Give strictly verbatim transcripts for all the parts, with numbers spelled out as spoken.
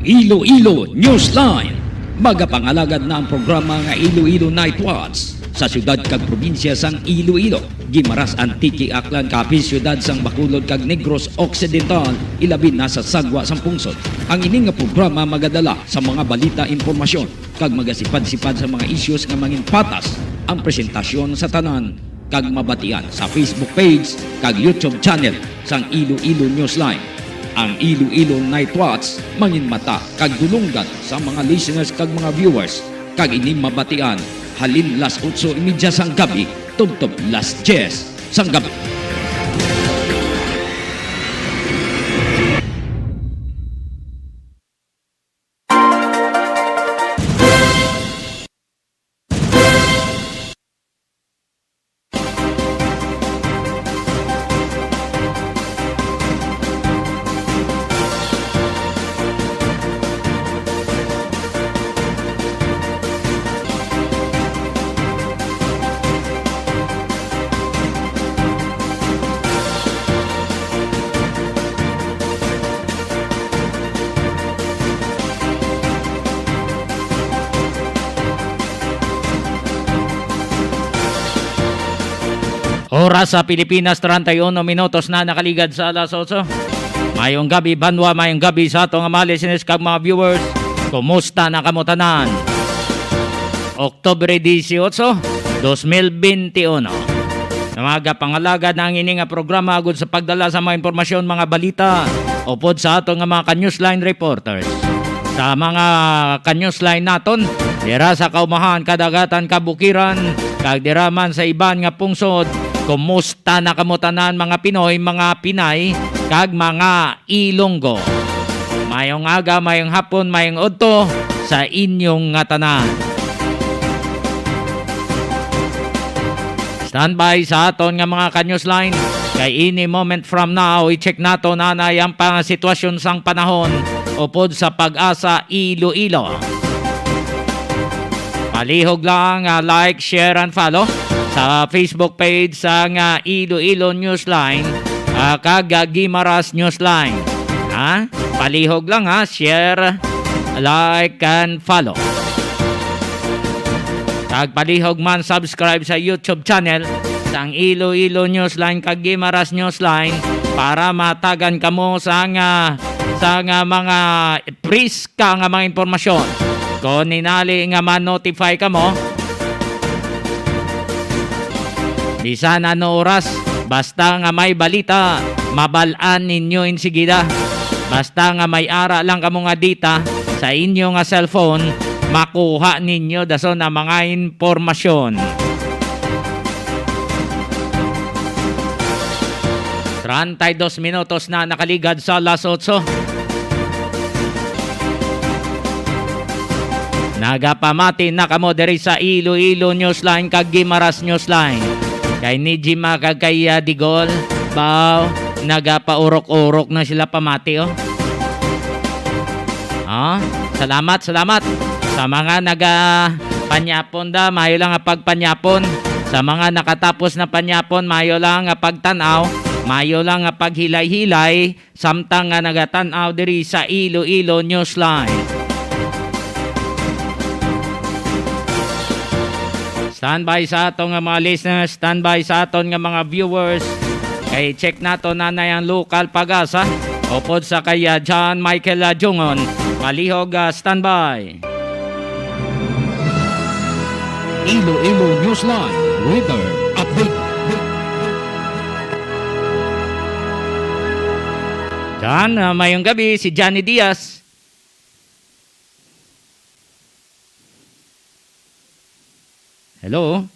Iloilo Newsline. Magapangalagad na ang programa nga Iloilo Night Watch sa siyudad kag probinsya sang Iloilo, Guimaras, Antique, Aklan, Capiz, siyudad sang Bacolod kag Negros Occidental, ilabi na sa sagwa sang pungsod. Ang ini nga programa magadala sa mga balita, impormasyon, kag magasipad-sipad sa mga issues nga mangin patas ang presentasyon sa tanan kag mabatian sa Facebook page kag YouTube channel sang Iloilo Newsline. Ang Iloilo Night Watch mangin mata kag dulonggan sa mga listeners kag mga viewers, kag ini mabatian halin las otso y media sang gabi tubtob las diyes sang gabi. Oras sa Pilipinas, treinta y uno minutos na nakaligad sa alas otso. Mayong gabi, banwa. Mayong gabi sa ato nga mga listeners kag mga viewers. Kumusta na kamo tanan? Oktubre dieciocho, dos mil veintiuno. Nagapangalagad na ang ini nga programa agud sa pagdala sa mga impormasyon, mga balita, upod sa ato nga mga ka-newsline reporters. Sa mga ka-newsline naton, dira sa kaumahan, kadagatan, kabukiran, kag dira man sa iban nga pungsod, kumusta na kamo tanan, mga Pinoy, mga Pinay, kag mga Ilonggo? Mayong aga, mayong hapon, mayong udto sa inyong nga tanan. Standby sa aton nga mga ka-newsline, kay any moment from now, i-check naton anay ang pang-, sitwasyon sang panahon upod sa PAGASA Iloilo. Palihog lang, ah, like, share, and follow sa Facebook page sang, ah, Iloilo Newsline, ah, kag, ah, Guimaras Newsline. Ha? Palihog lang, ha? Share, like, and follow. Kag palihog man, subscribe sa YouTube channel sang Iloilo Newsline kag Guimaras Newsline para matagan kamo sa nga, sa nga mga priska nga mga impormasyon. Kon hinali nga ma-notify kamo, bisan ano oras, basta nga may balita, mabal-an ninyo insigida. Basta nga may ara lang kamo nga data sa inyo nga cellphone, makuha ninyo dason ang mga impormasyon. Treinta y dos minutos na nakaligad sa alas otso. Nagapamati na kamo diri sa Iloilo Newsline kag Guimaras Newsline. Kay ni Jima kag kay, ah, Digol, baw, nagapaurok-urok na sila pamati, oh. Ah, salamat, salamat. Sa mga naga panyapon da, mayo lang nga pagpanyapon. Sa mga nakatapos na panyapon, mayo lang nga pagtan-aw, mayo lang nga paghilay-hilay, samtang nga nagatan-aw diri sa Iloilo Newsline. Standby sa aton nga mga listeners, standby sa aton nga mga viewers. Kay check nato na na ang lokal PAGASA. Upod sa kay, ah, John Michael, ah, Jungon, palihog, ah, standby. Iloilo Newsline Weather Update. John, ah, mayong gabi, si Johnny Diaz. Hello?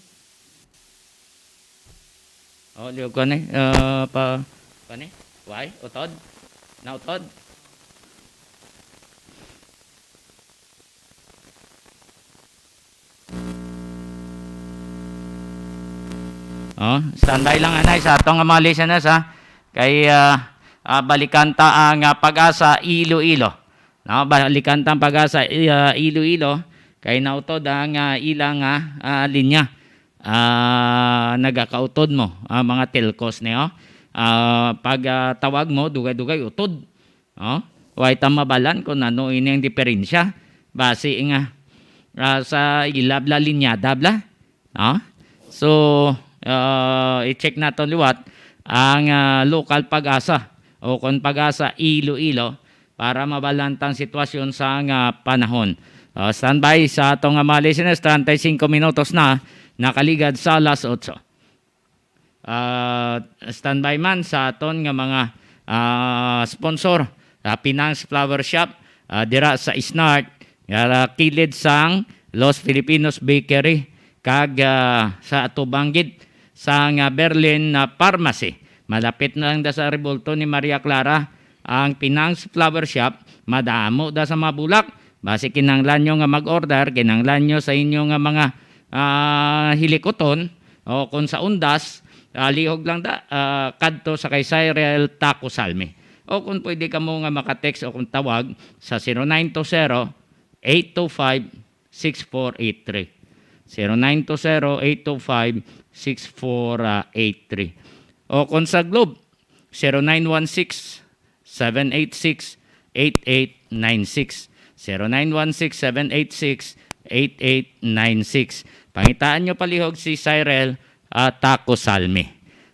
Oh, liog ko ni, ah, pa, pa ni? Why? Utod? Nautod? Oh, standby lang, anay, sa atong mga listeners, ha. Kay, ah, ah, balikan ta ang, ah, PAGASA Iloilo. No, balikan ta ang PAGASA, ah, Iloilo. Kay nautod ang, ah, ila nga, ah, linya. Ah, nagakautod mo, ah, mga telcos niyo. Ah, pag, ah, tawag mo, dugay-dugay, utod. Oh? Way ta mabalan kung ano ini ang diferensya. Basi nga, ah, sa ila bala linyada bala, no? So, ah, i-check naton liwat ang, ah, lokal PAGASA o kon PAGASA Iloilo para mabalan tang sitwasyon sang, ah, panahon. Ah, standby sa aton nga mga listeners, treinta y cinco minutos na nakaligad sa alas otso. Ah, standby man sa aton nga mga, ah, sponsor, ah, Pinang's Flower Shop, ah, dira sa Isnart, nga kilid sang Los Filipinos Bakery, kag, ah, sa atubang gid sang, ah, Berlin na pharmacy. Malapit na lang da sa Rebulto ni Maria Clara ang Pinang's Flower Shop. Madamo da sa mga bulak. Basi kinahanglan nyo nga mag-order, kinahanglan nyo sa inyo nga mga, ah, hilikuton, o kung sa undas, ah, lihog lang da, ah, kadto sa kay Cyril Taco Salmi. O kung pwede kamo nga maka-text o kung tawag sa zero nine two zero, eight two five, six four eight three. Zero nine two zero, eight two five, six four eight three. O kung sa Globe, zero nine one six, seven eight six, eight eight nine six. Zero nine one six, seven eight six, eight eight nine six. Pangitaan nyo palihog si Cyril, ah, Taco Salmi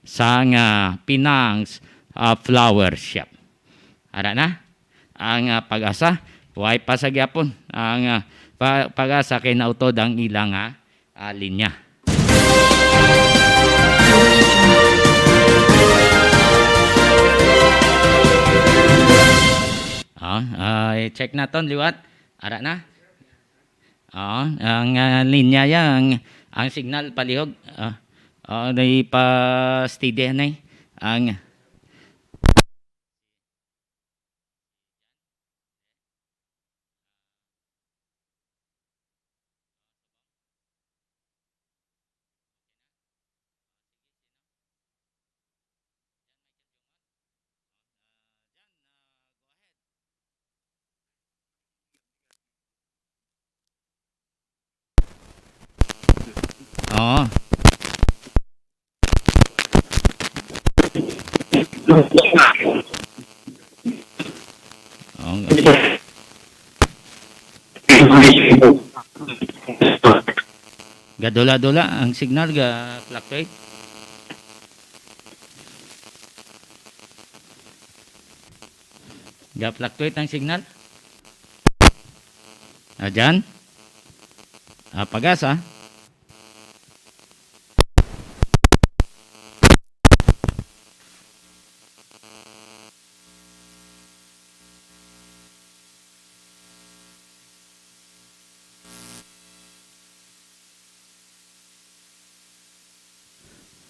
sang, ah, Pinang's, ah, Flower Shop. Ara na ang, ah, PAGASA. Way pa sa gyapon ang, ah, pa-, PAGASA kay nautod ang ilang, ah, ah, linya. Ah, ah, i-check naton liwat. Ara na. Ah, ang, ah, linya ya, ang, ang signal palihog. Ah, ah, di pa steady na eh. Ang Oo. Oo nga. Gadula-dula ang signal, ga-fluctuate. Ga-fluctuate ang signal. Ah, dyan. Ah, PAGASA.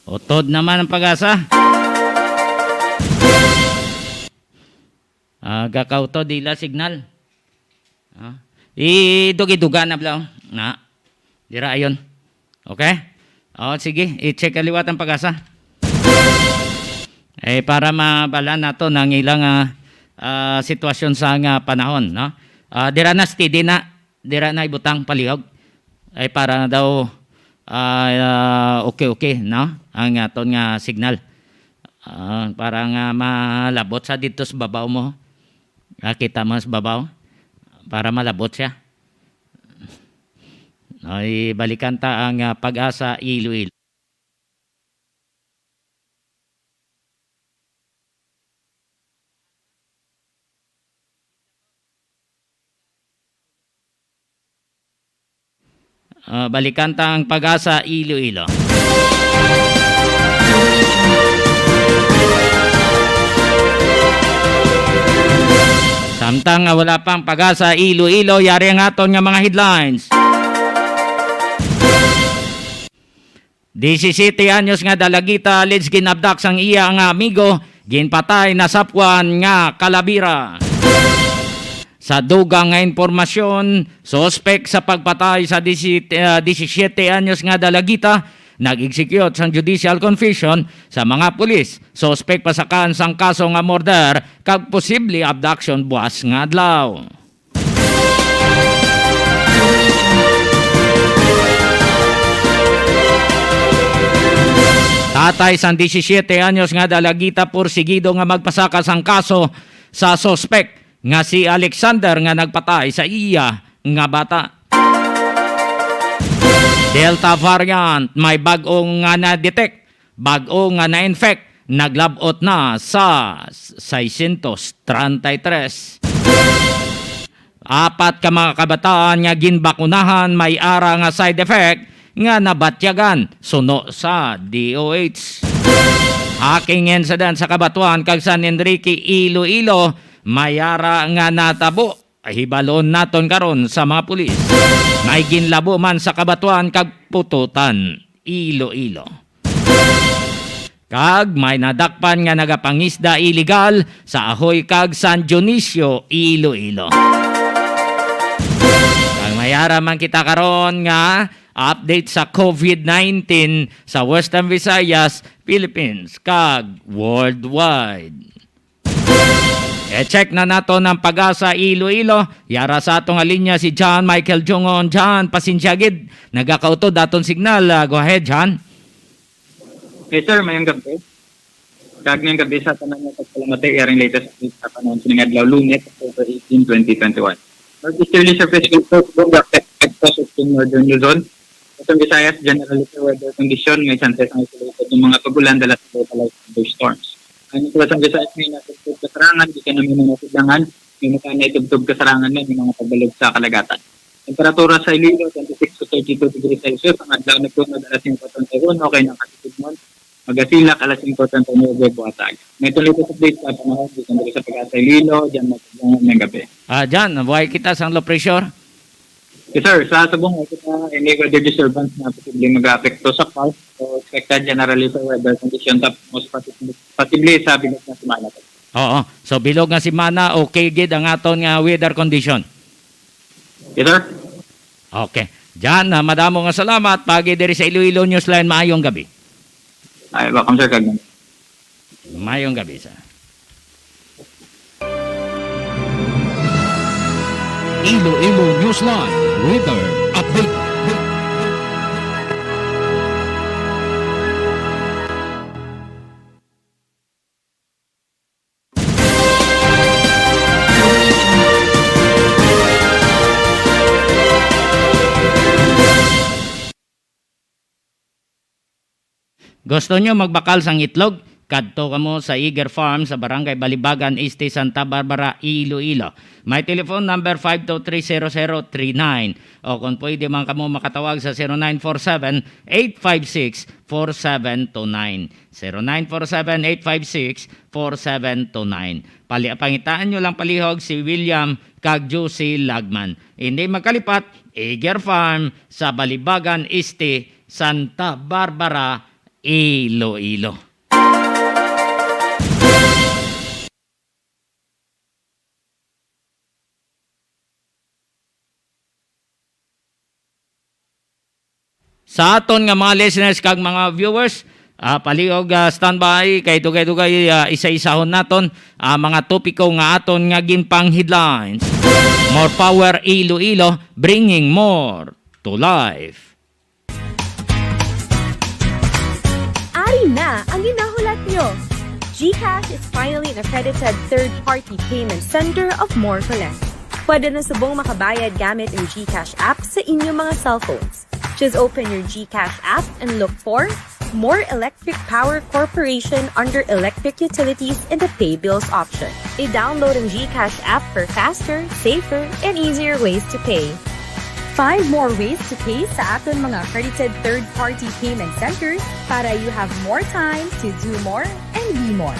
Utod naman ang PAGASA. Ah, gakautod ila signal. Ah, idugi-duga na bala, oh. Na. Dira ayon. Okay? Oh, sige, i-check ka liwat ang PAGASA. Eh, para mabala nato ang ilang, ah, ah, sitwasyon sa nga panahon, no? Ah, dira na steady na, dira na ibutang palihog. Ay para daw, ah, ah, okay, okay, no? Ang aton nga signal. Ah, para nga malabot sa dito sa babaw mo. Ah, kita mo sa babaw? Para malabot siya. Ay, balikan ta ang, ah, PAGASA Iloilo. Ah, balikan ta ang PAGASA Iloilo. Samtang nga wala pang PAGASA Iloilo, yari ang aton nga mga headlines. Disisiyete anyos nga dalagita, alleged ginabdak sang iya nga amigo, ginpatay, nasapwan nga kalabira. Sa dugang nga impormasyon, suspek sa pagpatay sa disi-, ah, disisiyete anyos nga dalagita, nag-execute sang judicial confession sa mga pulis. Suspek pasakaan sang kaso nga murder kag posible abduction buas nga adlaw. Tatay sang disisiyete anyos nga dalagita porsigido nga magpasaka sang kaso sa suspek nga si Alexander nga nagpatay sa iya nga bata. Delta variant, may bag-o nga na-detect, bag-o nga na-infect, naglab-ot na sa six hundred thirty-three. Apat ka mga kabataan nga ginbakunahan may ara nga side effect nga nabatyagan suno sa D O H. Hacking incident sa Cabatuan kag San Enrique, Iloilo, may ara nga natabo. Hibalon naton karon sa mga pulis. May ginlabo man sa Cabatuan kag Pututan, Iloilo. Kag may nadakpan nga nagapangisda iligal sa Ahoy kag San Dionisio, Iloilo. Kag may ara man kita karon nga update sa COVID nineteen sa Western Visayas, Philippines, kag worldwide. I-check na naton ang PAGASA Iloilo. Yara sa aton nga linya si John Michael Jungon. John, pasensya gid, nagakautod aton signal. Ah, go ahead, John. Yes, sir. Mayong gabi. Kag mayong gabi sa tanan nga pagpalamati, yaring latest update sa panahon sining adlaw, Lunes, October eighteen, twenty twenty-one. Northeasterly surface winds, sir, subong ga-affect sa northern Luzon. Sa Visayas, generally, sir, weather condition, may chances ang isolated nga mga pag-ulan dala sa localized thunderstorms. Ang sa Visayas, may natugtog kasarangan, gikan na may mga sidlangan, may mga naitugtog kasarangan na may mga pagbalog sa kalagatan. Temperatura sa Iloilo, twenty-six to thirty-two degrees Celsius. Ang adlaw nagtuon alas singko treinta y uno, kay nakasigmon magasilak alas singko treinta y nuebe buhatag. May tuloy ko update sa panahon dito sa PAGASA Iloilo, dyan magandang gabi. Ah, John, buhay kita sa low pressure. Yes, sir. Sa subong, kita any weather disturbance na posibleng mag-aapekto sa PAGASA. So, expected generally sa weather condition, tapos posible, posible sa bilog na semana. Oo. So, bilog nga semana, okay gid ang aton nga weather condition. Yes, sir. Okay. John, ah, madamo nga salamat. Paagi diri sa Iloilo Newsline, maayong gabi. Ay, welcome, sir. Kag Maayong gabi, sir. Iloilo Newsline Weather Update. Gusto nyo magbakal sang itlog? Kadto kamo sa Eager Farm sa Barangay Balibagan Este, Santa Barbara, Iloilo. May telephone number five two three zero zero three nine. O kung pwede man kamo makatawag sa zero nine four seven, eight five six, four seven two nine. Zero nine four seven, eight five six, four seven two nine. Pali-, pangitaan nyo lang palihog si William kag Josie Lagman. Hindi magkalipat, Eager Farm sa Balibagan Este, Santa Barbara, Iloilo. Sa aton nga mga listeners kag mga viewers, ah, palihog, ah, standby kay dugay-dugay, ah, isa-isahon naton ang mga topiko nga aton nga ginpang-headlines. More power Iloilo, bringing more to life. Ari na ang ginahulat nyo! GCash is finally an accredited third-party payment center of More Collect. Pwede na subong makabayad gamit ang GCash app sa inyong mga cellphones. Just open your GCash app and look for More Electric Power Corporation under Electric Utilities in the Pay Bills option. I-download ang GCash app for faster, safer, and easier ways to pay. Find more ways to pay sa aton mga accredited third-party payment centers para you have more time to do more and be more.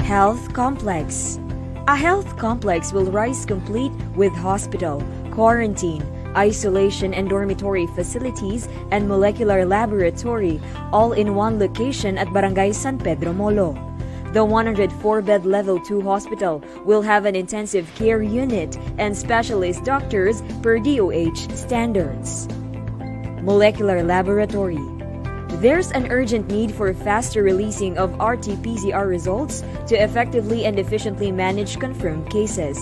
Health Complex. A health complex will rise complete with hospital, quarantine, isolation and dormitory facilities, and molecular laboratory, all in one location at Barangay San Pedro Molo. The one hundred four bed Level two hospital will have an intensive care unit and specialist doctors per D O H standards. Molecular laboratory. There's an urgent need for faster releasing of R T P C R results to effectively and efficiently manage confirmed cases.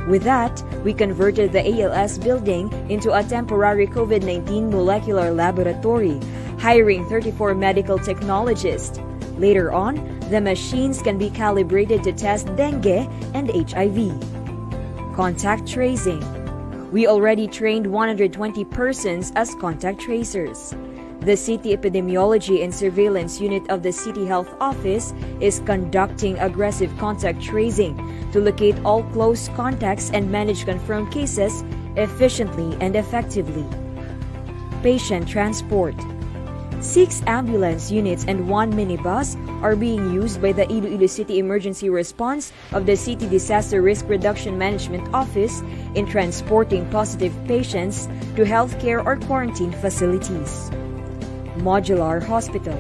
With that, we converted the A L S building into a temporary COVID nineteen molecular laboratory, hiring thirty-four medical technologists. Later on, the machines can be calibrated to test dengue and H I V. Contact tracing. We already trained one hundred twenty persons as contact tracers. The City Epidemiology and Surveillance Unit of the City Health Office is conducting aggressive contact tracing to locate all close contacts and manage confirmed cases efficiently and effectively. Patient transport. Six ambulance units and one minibus are being used by the Iloilo City Emergency Response of the City Disaster Risk Reduction Management Office in transporting positive patients to healthcare or quarantine facilities. Modular Hospital.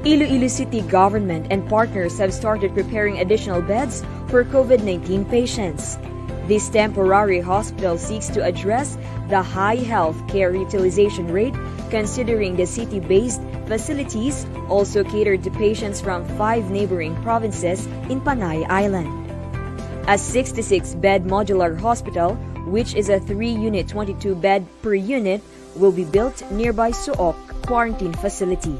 Iloilo City government and partners have started preparing additional beds for COVID nineteen patients. This temporary hospital seeks to address the high health care utilization rate, considering the city-based facilities also cater to patients from five neighboring provinces in Panay Island. A sixty-six bed modular hospital, which is a three-unit, twenty-two bed per unit, will be built nearby Suoc quarantine facility.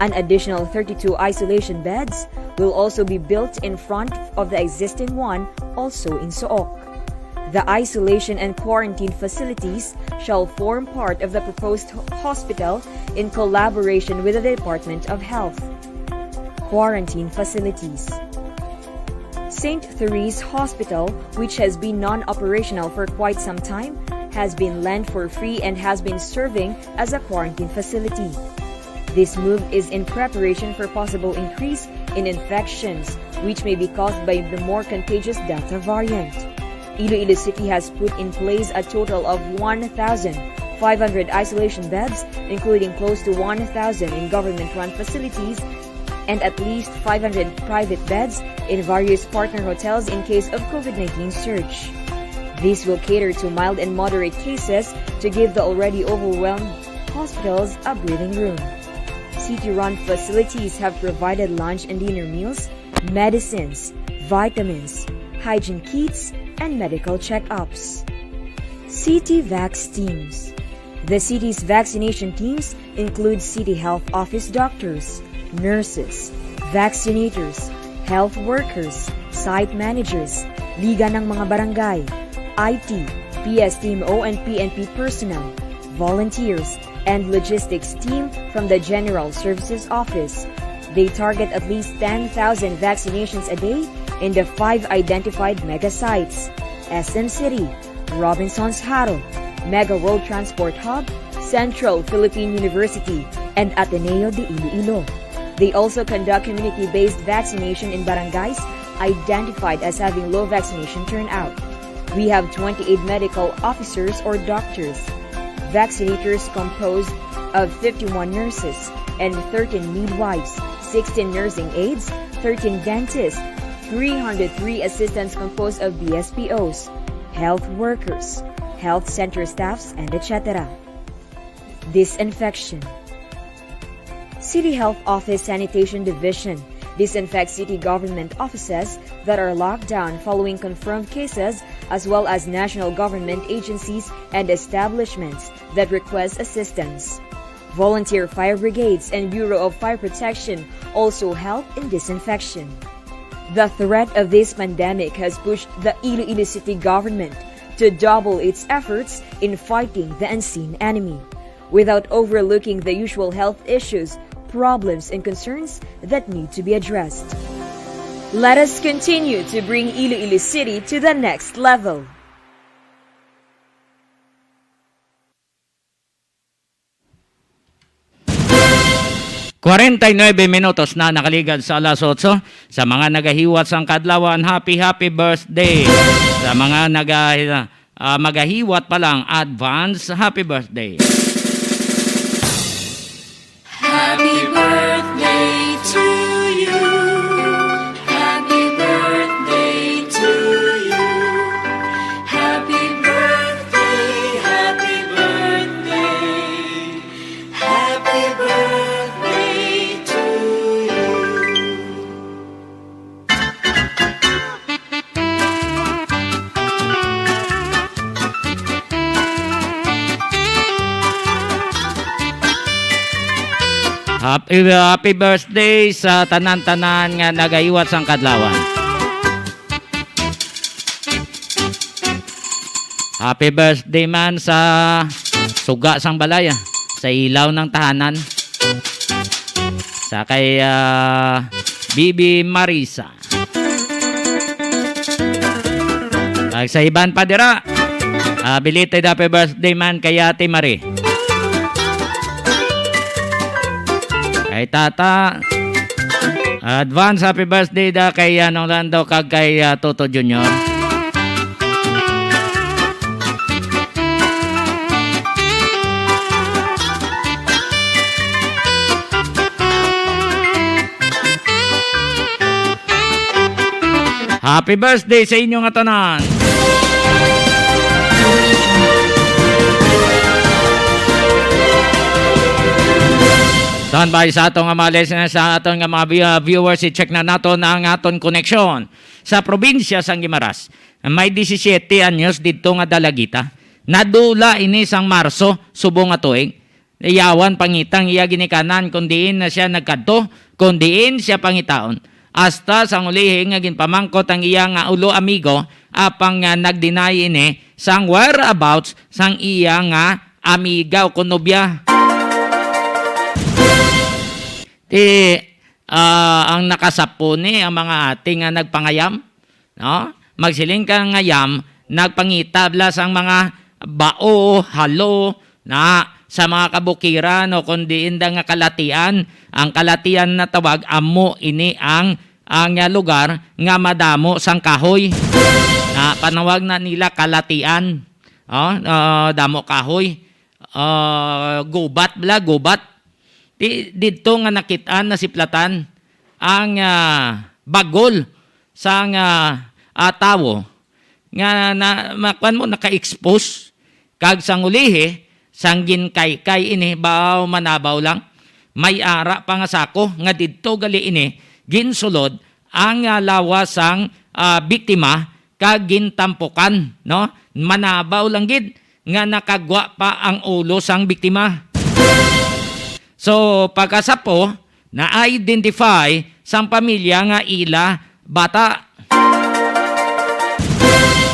An additional thirty-two isolation beds will also be built in front of the existing one, also in Suoc. The isolation and quarantine facilities shall form part of the proposed ho- hospital in collaboration with the Department of Health. Quarantine facilities. Saint Therese Hospital, which has been non-operational for quite some time, has been lent for free and has been serving as a quarantine facility. This move is in preparation for possible increase in infections, which may be caused by the more contagious Delta variant. Iloilo City has put in place a total of one thousand five hundred isolation beds, including close to one thousand in government-run facilities and at least five hundred private beds in various partner hotels in case of COVID nineteen surge. This will cater to mild and moderate cases to give the already overwhelmed hospitals a breathing room. City-run facilities have provided lunch and dinner meals, medicines, vitamins, hygiene kits, and medical checkups. City Vax teams. The city's vaccination teams include City Health Office doctors, nurses, vaccinators, health workers, site managers, Liga ng mga Barangay, I T, P S T M O and P N P personnel, volunteers, and logistics team from the General Services Office. They target at least ten thousand vaccinations a day in the five identified mega sites: S M City, Robinsons Jaro, Mega World Transport Hub, Central Philippine University, and Ateneo de Iloilo. They also conduct community-based vaccination in barangays identified as having low vaccination turnout. We have twenty-eight medical officers or doctors, vaccinators composed of fifty-one nurses and thirteen midwives, sixteen nursing aides, thirteen dentists, three hundred three assistants composed of B S P Os, health workers, health center staffs, and et cetera. Disinfection. City Health Office Sanitation Division disinfects city government offices that are locked down following confirmed cases, as well as national government agencies and establishments that request assistance. Volunteer fire brigades and Bureau of Fire Protection also help in disinfection. The threat of this pandemic has pushed the Iloilo City government to double its efforts in fighting the unseen enemy, without overlooking the usual health issues, problems, and concerns that need to be addressed. Let us continue to bring Iloilo City to the next level. Kwarenta y nuebe minutos na nakaligad sa alas otso. Sa mga nagahiwat sang kaadlawan, happy, happy birthday. Sa mga naga-, ah, magahiwat pa lang, advance happy birthday. Happy birthday to you. Happy birthday to you. Happy birthday, happy birthday. Happy Happy, happy birthday sa tanan-tanan nga nagahiwat sang kadlawan. Happy birthday man sa suga sang balay, ah, sa ilaw ng tahanan. Sa kay, ah, Bibi Marisa. Ag sa iban pa dira, ah, belated happy birthday man kay Ate Marie. Kay Tata, advance happy birthday da kay, ah, Nong Lando kag kay, ah, Toto Junior. Happy birthday sa inyo nga tanan. Standby sa aton nga mga listeners, sa aton nga mga view-, viewers, i-check na naton ang aton koneksyon sa probinsya sang Guimaras. May disisiete anyos didto nga dalagita. Nadula ini sang Marso subong nga tuig. Yawan pangita ang iya ginikanan kon diin na sia nagkadto, kon diin sia pangitaon. Hasta sang ulihi nga ginpamangkot ang iya nga ulo amigo, apang nga nag-deny ini sang whereabouts sang iya nga amiga o kon nobya. Ti, ah, ang nakasapo ni ang mga ate nga nagpangayam, no? Magsiling ka nga yam, nagpangita bala sang mga bao, halo, na sa mga kabukiran o kon diin da nga kalatian. Ang kalatian na tawag, amo ini ang, ang, ah, lugar nga madamo sang kahoy. Na panawag na nila kalatian. Oh, ah, damo kahoy. Ah, gubat bala, gubat. Di, didto nga nakit-an, nasiplatan ang, ah, bagol sang, ah, ah, tawo nga na, makuan mo, naka-expose kag sang ulihi, sang ginkaykay ini, baw manabaw lang. May ara pa nga sako nga didto gali ini ginsulod ang, ah, lawas sang, ah, biktima kag gintampukan, no? Manabaw lang gid nga nakagwa pa ang ulo sang biktima. So, pagkasapo, na-identify sang pamilya nga ila bata.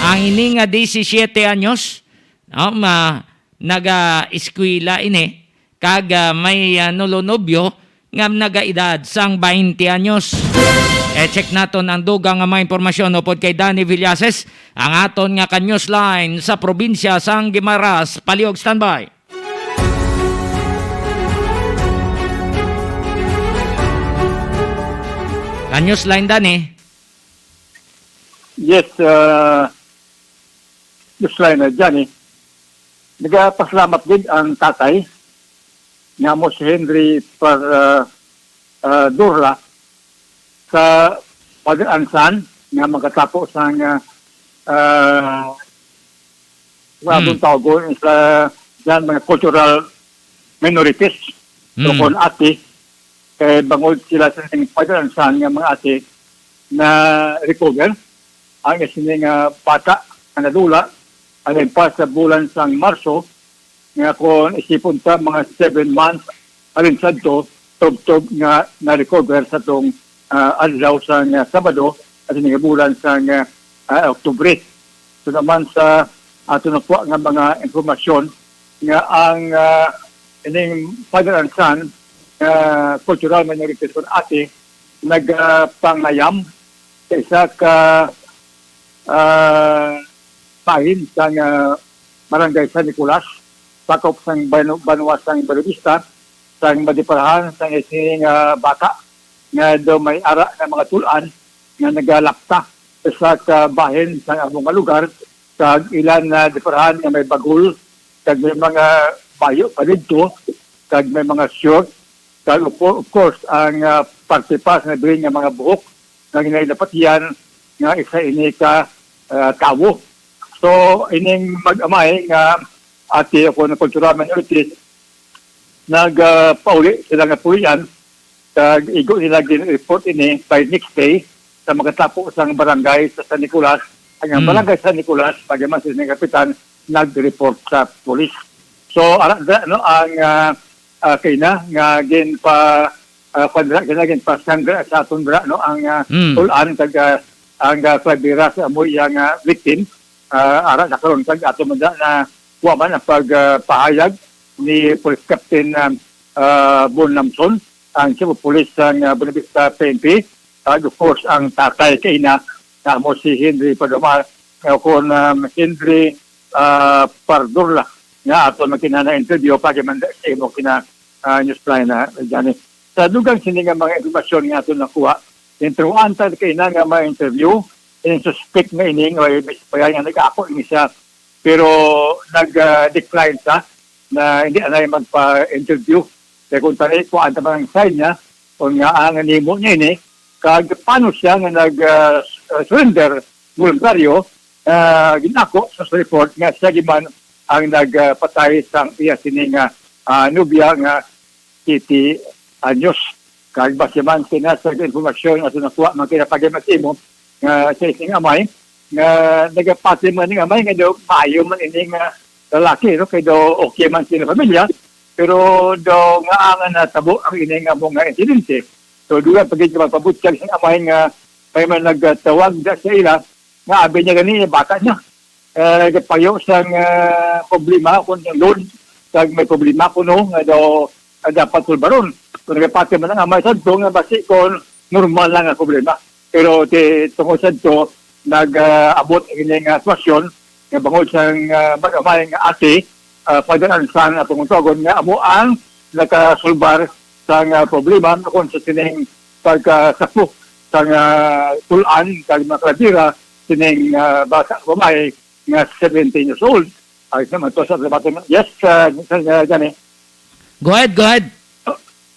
Ang ini nga disisiete anyos, no, ma-, naga-eskwela ini, kag, ah, may, ah, nulonobyo nga nagaedad sang baynte anyos. E-check naton ang dugang nga mga impormasyon upod kay Danny Villases, ang aton nga ka-newsline sa probinsya sang Guimaras. Palihog, standby. Ka-newsline, Danny. Yes, uh, newsline, uh, Johnny. Nagapasalamat gid ang tatay nga amo si Henry Par-, ah, ah, Durla sa Father and Son nga magkatapo sang, ah, ah, nga Hmm. atong tawgon sa, sa mga cultural minorities. So, Hmm. kung ate, kay bangod sila sa ning Father and Son nga mga ate na recover, ang isa ni nga bata nga nadula, ang nagpas sa bulan sang Marso, nga kung isipon ta, mga seven months, halin sadto, tubtob nga na-recover sa tong, ah, adlaw sang, ah, Sabado, at ini nga bulan sang, ah, ah, Oktubre. So naman sa ato nakuha nga mga impormasyon nga ang, ah, ining Father and Son, ah, cultural minorities or ate, nagpangayam sa isa ka, ah, bahin sang, ah, Barangay San Nicolas, sakop sang banu-, banwa sang Bellavista, sang madiparahan sang isa nga bata nga daw may ara nga mga tul-an nga nagalapta sa isa ka bahin sang amo nga lugar, kag ila nadiparahan nga may bagol, kag may mga bayo pa didto, kag may mga short, kag of cour-, of course, ang, ah, parte pa sa nabilin nga mga buhok nga ginailapat yan nga isa ini ka, ah, tawo. So, ining mag-amay nga ate o kung kultural minorities, nag, ah, pauli sila nga pulian, kag igo nila gin-report ini by next day sa makatapo sang barangay sa San Nicolas. Ang Hmm. barangay San Nicolas, pagyaman sa ining kapitan, nag-report sa pulis. So, ara, da-, no, ang, ah, ah, kay na nga ginpa, ah, kwadra, kay na ginpasangga sa aton dira, no, ang, ah, Mm. Tul-an kag, ah, ang, ah, Claveria sa amo iyang, ah, victim, ah, ara na karon kag ato man na kuha man ang pag, ah, pahayag ni Police Captain, ah, ah, Bon Lamson, ang Chief of Police sang, ah, Buenavista P N P, kag of course ang tatay kay na, na mo si Henry Padumar, ah, kon, ah, Henry, ah, Pardurla, nga ato man kinana interview pag man sa imo kina, ah, Newsline na, Johnny. Sa dugang sini nga mga impormasyon nga ato nakuha, intro antal kay na nga ma-interview, yung suspect nga ining, o may bayan nga nag-ako ini siya, pero nag, ah, decline sa na hindi anay magpa-interview. Kaya kung tani, kuhaan ta man ang side niya, kung nga ang nimo niya ini, kag paano siya nga nag, ah, s-, ah, surrender voluntaryo, ah, ginako sa report nga siya giman ang nagpatay sang iya sini nga, ah, nobya nga siyete anyos. Kag base man kina sa informasyon nga nakuha man kina pagyamas imo nga sa isang amay nga nagapati man ning amay nga daw maayo man ini nga lalaki, no, kay daw okay man sila pamilya, pero daw nga ang natabo ang ini nga mga insidente. So, dugang pa gid magpabutyag sa amay nga may man nagtawag da sa ila nga abi niya gani bata niya. Eh, kapayo sang, ah, problema kung yung load, kag may problema kuno nga daw, ah, dapat sulbaron. Kung nagapati man ang amay sadto nga basi kon normal lang ang problema. Pero ti-, tungod sadto, nag, ah, abot ini nga sitwasyon nga bangod sang, ah, mag-amay nga ate, ah, father and son atong tuwagon nga amo ang nakasulbar sang, ah, problema kon sa sining pagkasapo sang, ah, tul-an kag mga kalabira sining, ah, bata babae nga seventeen years old. Ay, naman to sa trabaho. Yes, ah, sa, sa, gani. Go ahead, go ahead.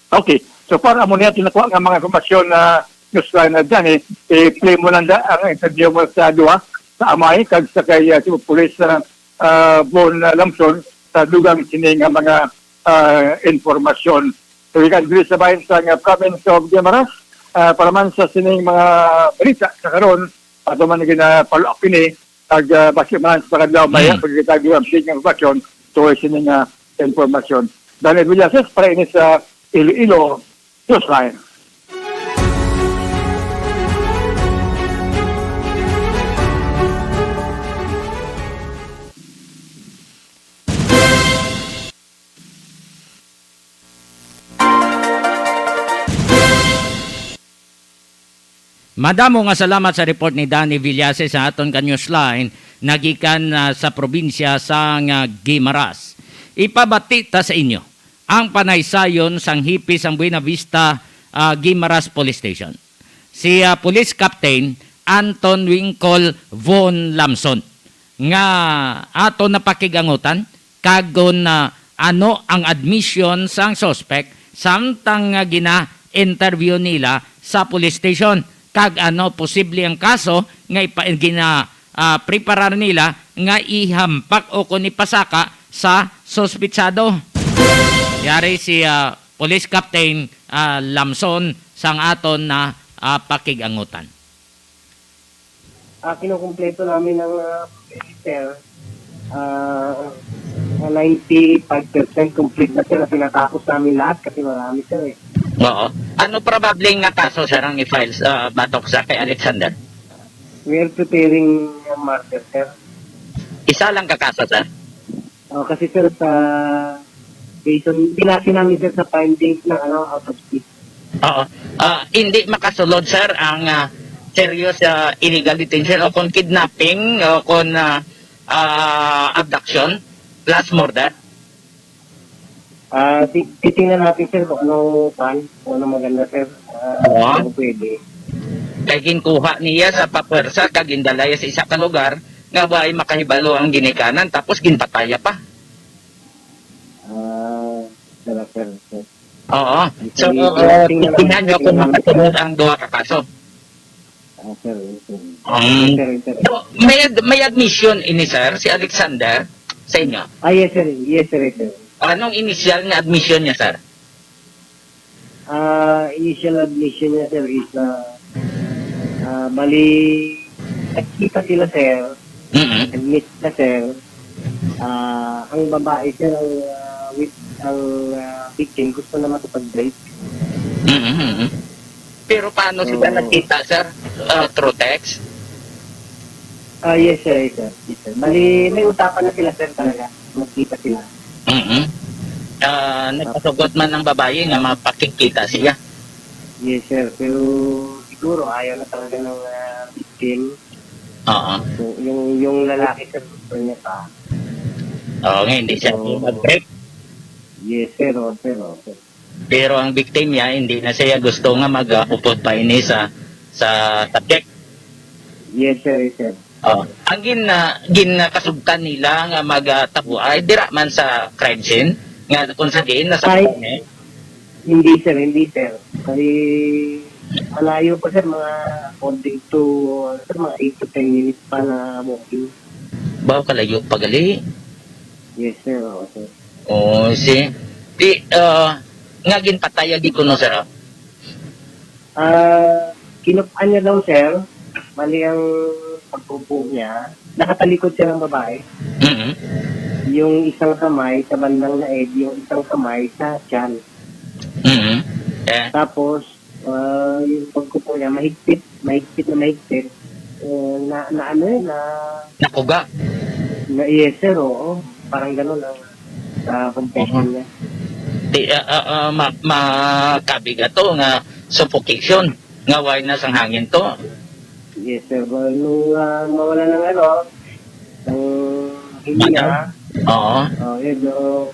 Okay. So far, amo niya tinakuha nga mga informasyon na Newsline na dyan eh. I-play mo lang da, ang interview mo sa duha, sa amay, kag sa kay, ah, Chief of Police, ah, ah, Bon, ah, Lamson, sa dugang sini nga mga, ah, informasyon. So, we can diri sa bahin sa nga province of Guimaras, ah, para man sa sining mga balita sa karon, ato man gina-follow up ini, kag, ah, basi man sa pagkadlaw, may Mm. pagkakita ang big nga informasyon, to sini nga informasyon. Daniel Villases, para ini sa Iloilo Newsline. Madamo nga salamat sa report ni Danny Villases sa aton ka Newsline, nagikan, ah, sa probinsya sang, ah, Guimaras. Ipabati ta sa inyo ang panaysayon sang hipi sang Buena Vista, ah, Guimaras Police Station, si, ah, Police Captain Anton Winkle Von Lamson, nga aton napakigangutan kag kon, ah, ano ang admission sang suspect samtang nga gina-interview nila sa police station, kag ano posible ang kaso nga ipa-, gina-, ah, preparar nila nga ihampak o kon ipasaka sa suspitsado. Yari si, ah, Police Captain, ah, Lamson sang aton na, ah, pakigangutan. Ah, kinukumpleto namin ang, ah, sir. Ah, ninety-five percent complete na, sir. Tinatapos namin lahat kasi marami, sir, eh. Oo. Ano probably nga kaso, sir, ang i-file, ah, batok sa kay Alexander? We are preparing a murder, sir. Isa lang ka kaso, sir? Oh, kasi, sir, sa based on, binase namin, sir, sa findings ng, ano, autopsy. Oo. Ah, hindi makasulod, sir, ang, ah, serious, ah, illegal detention o kung kidnapping o kung, ah, ah, abduction plus murder. Ah, ti-, titingnan natin, sir, kung ano, pan, kung ano maganda, sir. Ah, Oo. Kung pwede. Kay ginkuha niya sa papwersa kag gindala sa isa ka lugar nga way makahibalo ang ginikanan, tapos ginpataya pa. Ah, sir, sir, sir. Oo. So, Sige, uh, tingnan, tingnan niyo kung tingnan. Makasunod ang duha ka kaso. Ah, sir, yes, sir. Mm. Yes, sir, yes, sir. So, may ad-, may admission ini, sir, si Alexander sa inyo? Ah, yes, sir. Yes, sir, yes, sir. Anong initial nga admission niya, sir? Ah, initial admission niya, sir, is, ah, ah, bali, nagkita sila, sir. Mm-mm. Nag-meet na, sir. Ah, ang babae, sir, ang, ah, with, ang, ah, victim gusto na makipag-break. Mhm, mhm. Pero paano sila Oo. nagkita, sir? Ah, through text? Ah, yes, sir, yes, sir. Yes, sir. Bali, may usapan na sila, sir, talaga. Magkita sila. Mhm. Ah, nagpasugot man ang babayi nga mapakigkita siya. Yes, sir. Pero siguro ayaw na talaga ng, ah, victim. Oo. So, yung, yung lalaki, sir, gusto niya pa. Oo, nga hindi siya Oo. mag-break. Yes, sir. Oh, sir, oh, sir. Pero ang victim niya, hindi na siya gusto nga mag-upod pa ini sa sa subject. Yes, sir. Yes, sir. Oh. Ang gin uh, ginakasugtan nila nga magtabo ay dira man sa crime scene nga kung sa diin nasa Ay. Ay. Hindi, sir. Hindi, sir. Kali, malayo pa, sir. Mga according to, ano, sir, mga eight to ten minutes pa na walking. Baw kalayo pa gali. Yes, sir. Oo, sir. Oh, si di uh, nga ginpatay agi kuno, sir. Oh. Ah, kinupaan niya daw, sir. Mali ang pagkupo niya. Nakatalikod siya ng babae. Mhm. Yung isang kamay sa bandang leeg, yung isang kamay sa tiyan. Mhm. Eh. Tapos, ah, yung pagkupo niya, mahigpit, mahigpit na mahigpit. Eh, na, na ano yun, na, Nakuga. na yes, sir, oo. Parang ganun ang sa confession niya. Di uh, uh, uh, ma- makabig ato nga suffocation nga way na sang hangin to. Yes, sir. Well, nung ah, mawala ng ano, ng hininga, Oo. oh, yun, no,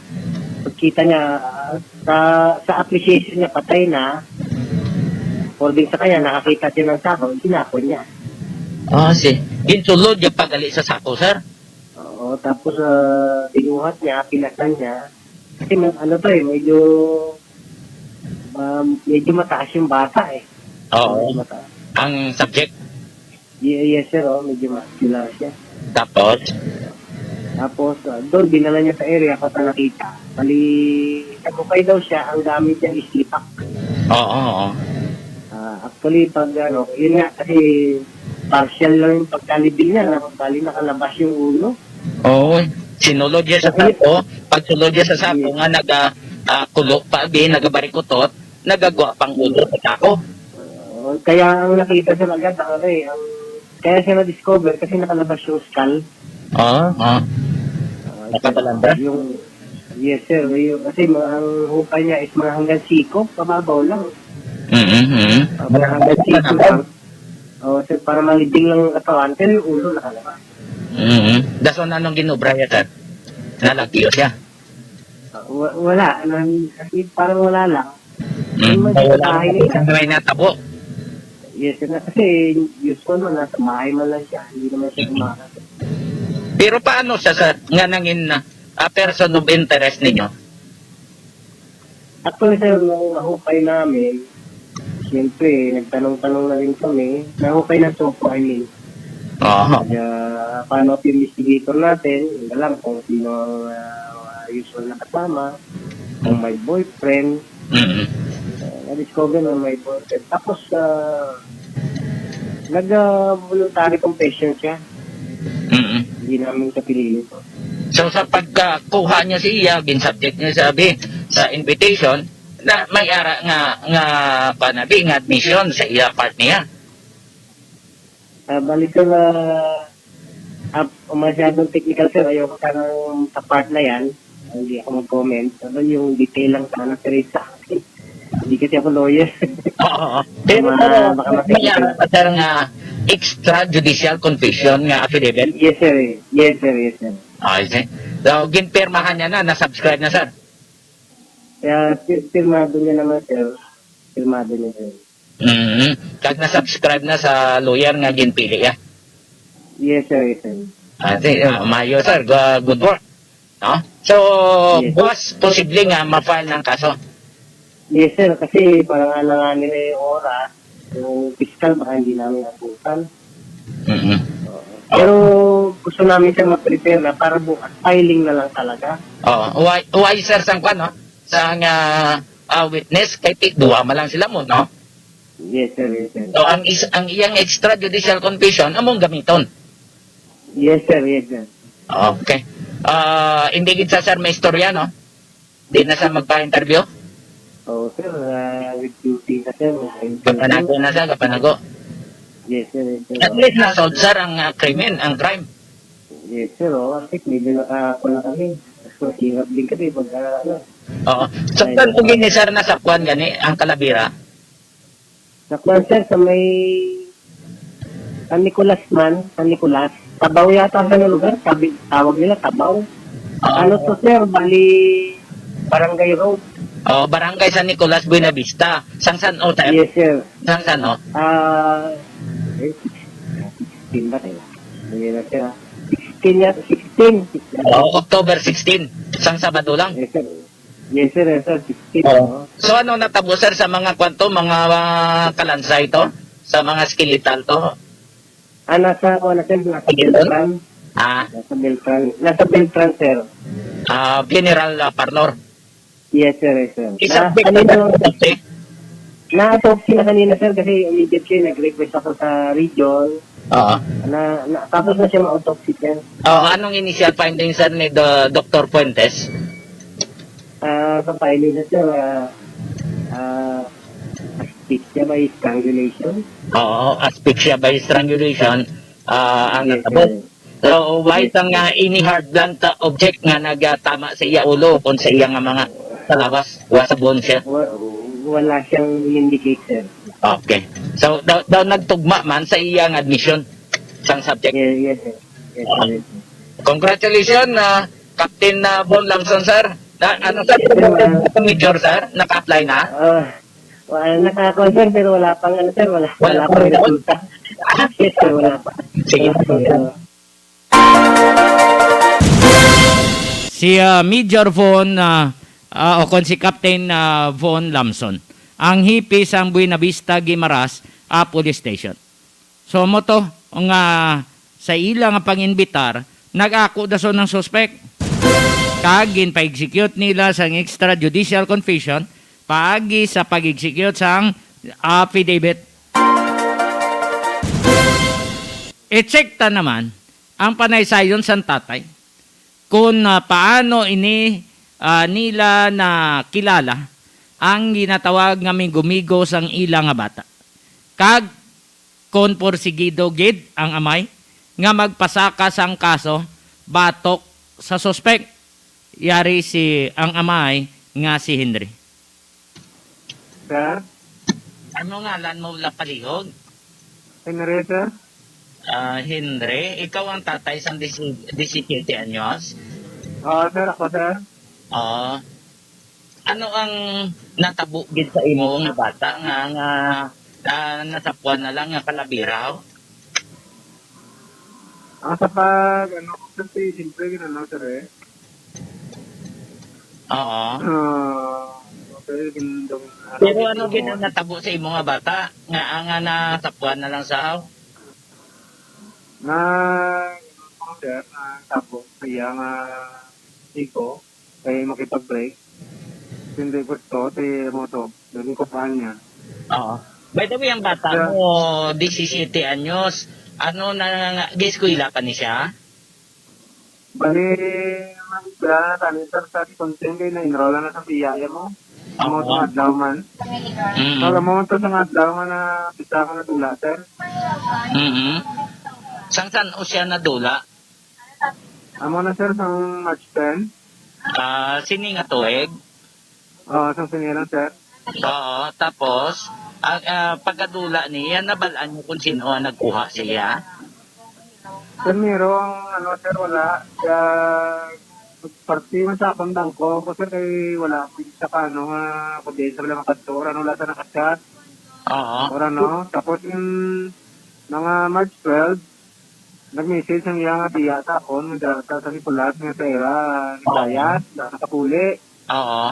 pagkita niya, ah, sa, sa appreciation niya, patay na, according sa kanya, nakakita siya ng tao, sinapon niya. Ah, si. Ginsulod yung pagali sa sako, sir. Oo, tapos uh, binuhat niya, pinasan niya. Kasi mag- ano to eh, medyo um, medyo mataas yung bata eh. Oo. Mataas. Ang subject. Ye- Yes sir, oh, medyo muscular siya. Tapos. Tapos uh, doon, dinala niya sa area kung saan nakita. Bali, nagukay daw siya, ang gamit niya is lipak. Oo, oo. Ah, actually, pag ano, yun nga, kasi partial lang yung pagkalibing niya, na bali nakalabas yung ulo. Oo. Sinulod niya sa sako. Pag sulod niya sa sako nga naga ah, kulo pa, bi, nagabarikutot, nagagwa pang ulo sa sako. Uh, kaya ang nakita siya agad, ang ano eh, ang, kaya siya na-discover kasi nakalabas yung skull. Oo, oo. Ah, Nakabalanda? Yung, yes sir, yung, kasi mga, ang hukay niya is mga hanggang siko, pababaw lang. Mhm, mhm. Ah, mga hanggang siko lang. Oh, sir, para malibing lang ang katawan, pero yung ulo nakalabas. Mhm. Dason anong ginobra niya, sir? Nalagyo siya. Ah, wa- wala, nang, kasi parang wala lang. Mm. May Wala bahay na nila. Siyang may natabo. Yes, sir. Kasi usual man, nasa bahay man lang siya. Hindi naman siya kumakas. Pero paano siya, sir, nga nangin ah, person of interest ninyo? Actually, sir, nung nahukay namin, siyempre, nagtanong-tanong na rin kami. Nahukay na to po, I mean. Oo. Kaya, paano ang investigator natin? Hindi alam kung sino ang ah, usual na kasama. Kung may boyfriend. Mhm. Ah, na-discover na may boyfriend. Tapos, uh, nag-voluntary confession siya. Mhm. Hindi namin siya pinili. So sa pagkakuha niya sa iya, gin-subject niya sabi sa invitation na may ara nga nga panabi nga admission sa iya part niya. Ah, bali sir, ah, ah, masyadong technical sir, ayoko sana sa part na yan. Hindi ako mag-comment. Ano yung detail lang sana sir sa akin. Hindi kasi ako lawyer. Oo. Pero, Mga- pero baka may matikita. Ara pa, sir, nga extrajudicial confession nga affidavit. Yes sir eh. Yes sir, yes sir. I see. So, ginpirmahan niya na, na-subscribe na, sir. Kaya pi- pirmado niya naman sir. Pirmado niya sir. Mm. Kag na-subscribe na sa lawyer nga ginpili, ya. Yes sir, yes sir. Ah, si, ah, mayo, sir. Gu- Good work. No? So, Yes. Boss, posible nga ma-file ng kaso. Yes sir, kasi parang alanganin na yung oras. Yung fiscal baka hindi namin abutan. Mhm. Pero gusto namin sir mag-prepare na para bukas. Filing na lang talaga. Oh, why, why, sir, sang kwan, no? Sang ah, ah, witness, kay ti-, duwa man lang sila mo, no? Yes sir, yes sir. So, ang is, ang iyang extrajudicial confession, among gamiton. Yes sir, yes sir. Okay. Ah, hindi gid sa, sir, may istorya, no? Di na sa magpa-interview? Oo, sir. Ah, with duty na, sir. Gapanago na sa, gapanago. Yes, sir. Yes, sir. At least na-solve, sir, ang ah, krimen, ang crime. Yes, sir. Oo, at least medyo naka-, ano kami. Mas mahirap din kami pag, ah, ano. Oo. So, saan po gini, sir, nasakwan gani ang Kalabira? Sa kwan, sir, sa may San Nicolas man, San Nicolas. Tabaw yata sa lugar, sabi, tawag nila Tabaw. Ano to, sir? Bali, Barangay Road. Oh, Barangay San Nicolas, Buenavista. Sang san o, sir? Yes, sir. Sang san o? Ah, eh, sixteen ba tayo? Hindi na, sir. sixteen yata, sixteen. Oh, October sixteen. Sang Sabado lang. Yes, sir. Yes, sir. Yes, sir. sixteen. Oo. Oo. So ano natabo, sir, sa mga kwanto, mga ah, kalansay to? Sa mga skeletal to? Ah, nasa, ano, sir, nasa Skeletal? Beltran. Ah, Nasa Beltran. Nasa Beltran, sir. ah, funeral ah, parlor. Yes, sir. Yes, sir. Isa Na, big ano, na autopsy. Na-autopsy na kanina, sir, kasi immediate siya, nag-request ako sa region. Oo. Na, na, tapos na siya ma-autopsy, sir. Oh, anong initial findings, sir, ni Do- Doctor Fuentes? Ah, sa finding na, sir, ah, ah, asphyxia by strangulation. Oo, asphyxia by strangulation ah, ang Yes, natabo. sir. So, why sang nga any hard blunt ah, object nga nagatama sa iya ulo kung sa iya nga mga sa lawas, wa sa bone, sir? Wa- wala siyang indicate, sir. Okay. So, daw, daw nagtugma man sa iya nga admission sang subject. Yes, yes, sir. Yes, sir. Yes, sir. Congratulations, ah, Captain ah, Von Lamson, sir. Na, ano, sir? Major, sir? Naka-apply na? Ah, wala, nakakuha, sir, pero wala pang, ano, sir, wala, Wala wala pa pang rin. resulta. Yes, sir, wala pa. Sige. Wala pa, sir. Si ah, Major Von ah, ah, o kon si Captain ah, Von Lamson, ang hipi sang Buenavista Guimaras ah, Police Station. So mo to nga sa ila nga pang-inbitar, nag-ako dason ang suspek kag ginpa-execute nila sang extrajudicial confession paagi sa pag-execute sang affidavit. I-check ta naman ang panaysayon sang tatay kon ah, paano ini ah, nila nakilala ang ginatawag nga migo-migo sang ila nga bata, kag kon porsigido gid ang amay nga magpasaka sang kaso batok sa suspek. Yari si ang amay nga si Henry. Sir? Ano ngalan mo, lapalihog? Henry, sir? Ah, Henry, ikaw ang tatay sang disi- disisiete anyos? Oo, sir. Ako, sir. Oo. Ano ang natabo gid sa imo nga bata nga, nga ah, nasapuan na lang nga kalabiraw? Ang sa pag, ano, kasi siyempre, ginano, sir, eh. Oo. Ah, okay, gin-, dong-, Pero ano gid ang natabo sa imo nga bata nga ang nga nasapuan na lang sa aw? Na, ano, sir, na tapos siya nga iko, kay makipag-break. Hindi gusto, di mo to. Dali ko pa niya. Oo. By the way, ang bata Yeah. mo, disisiete anyos, ano na nga, eskwela pa ni siya? Bali, ang siya, tani, sir, sa content, kay na-enroll na sa biya mo. Amo Oo. sa adlaw man. Mm. Pag amo to sa adlaw nga na bisa ko nadula, sir. Mm. Sang san o siya nadula? Amo na, sir, sang March ten. Ah, sini nga tuig? Oo, sang sinira, sir. Oo, tapos, ang ah, pagkadula niya, nabal-an niyo kung sino ang nagkuha siya? Sir, meron, ano, sir, wala. Kaya, parte man sa akong bangko ko, sir, kay wala ko sa paano nga, kung di sa wala makadto, or ano, wala sa nakachat, Oo. or ano. Tapos, yung mga March twelve, nag-message ang iya nga biya sa akon, nga data sa Nicolas, nga sa ira, nagbayad, nakakapuli. Oo.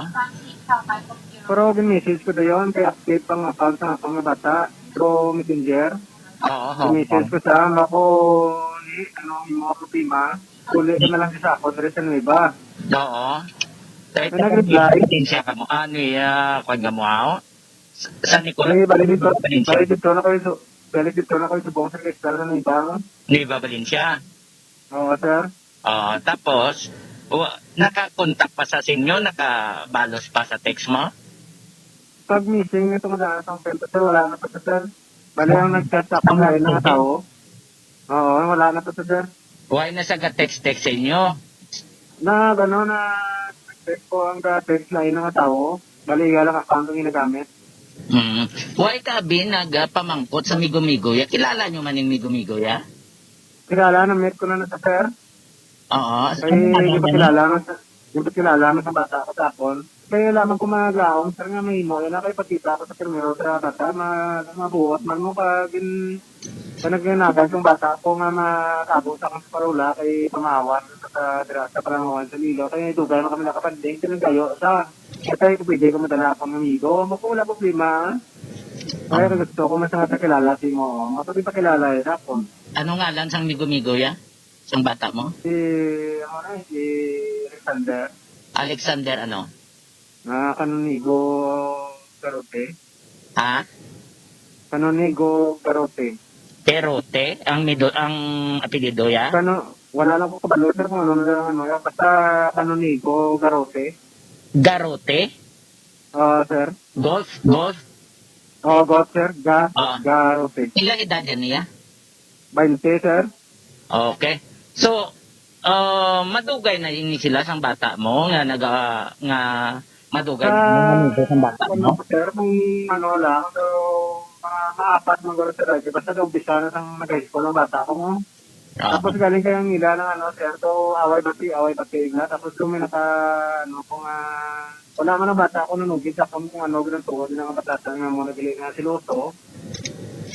Pero gin-message ko dayon, kay active ang account sa akong nga bata, through Messenger. Oo. Gin-message ko sa ama ko, ni, ano, yung mga problema, uli ka na lang sa ako, diri sa Nueva. Oo. Dahil May nag-reply. Siya ka mo. Ano iya, kwan ka mo, aw? Sa Nicolas? Ay, balik dito, Valencia. Balik dito na kayo, so, balik dito na kayo sa buong sa Cristal sa Nueva. Nueva Valencia. Oo, sir. Ah, tapos, Wa, nakakontak pa sa sa inyo, nakabalos pa sa text mo? Pag missing, itong daan sa friend ko, sir, wala na pa siya, sir. Bali, ang nag-chat sa akong lain nga tawo. Oo, wala na pa siya, sir. Why na sa ga-text-text sa inyo? Na, ano, na, text ko ang ga-text lain nga tawo. Bali, iya lang account ang ginagamit. Mm. Why ka, Bin, nagpamangkot sa Migo-Migo ya? Kilala nyo man yung Migo-Migo ya? Kilala, na-meet ko na na sa sir. Oo. Kay Ano nga naman? Gipakilala man sa, gipakilala man sa bata ko sa akon. Kaya lamang ko maglaom, sir, nga mahimo. Yan na kay pagkita ko sa primero sa bata, ma-, mabuhat man mo pag in-, pag nagnanagan kong bata ko nga matabo sa akong parola kay pamahawan sa, sa, dira sa Palangawan sa Iloilo. Kay dugay man kami nakapanding, pinagayo sa. Kaya ko pwede ko madala akong amigo. Wala ko problema. Kaya Ah. gusto ko mas nga kakilala si mo. Mapagpakilala yun ako. Ano ngalan sang Migo-Migo ya? Sang bata mo? Si, ano na, si Alexander. Alexander ano? Ah, Canonigo Garote. Ha? Canonigo Garote. Perote ang middle, ang apelyido ya? Kano, wala lang ko kabalo, sir, kung ano na lang, ano, basta Canonigo Garote. Garote? Ah, sir. Golf, golf? Oh, golf, sir. Ga-, Ah. Garote. Ilang edad yan niya? Bainte, sir. Okay. So, ah, madugay na ini sila sang bata mo nga naga-, nga madugay Sa, na amigo sang bata ano, mo? Sir, kung ano lang, so, mga maapat man guro, sir, lagi. Basta naumpisa na sang nag-high school ang bata ko, no? Ah. Tapos galing kay ang ila ng ano, sir, so, away bati, away bati, igla. Tapos kung may naka, ano, kung, ah, wala man ang bata ko nanugid sa akon kung ano, ginatuon ng mga batasan nga mo nagili nga siloso.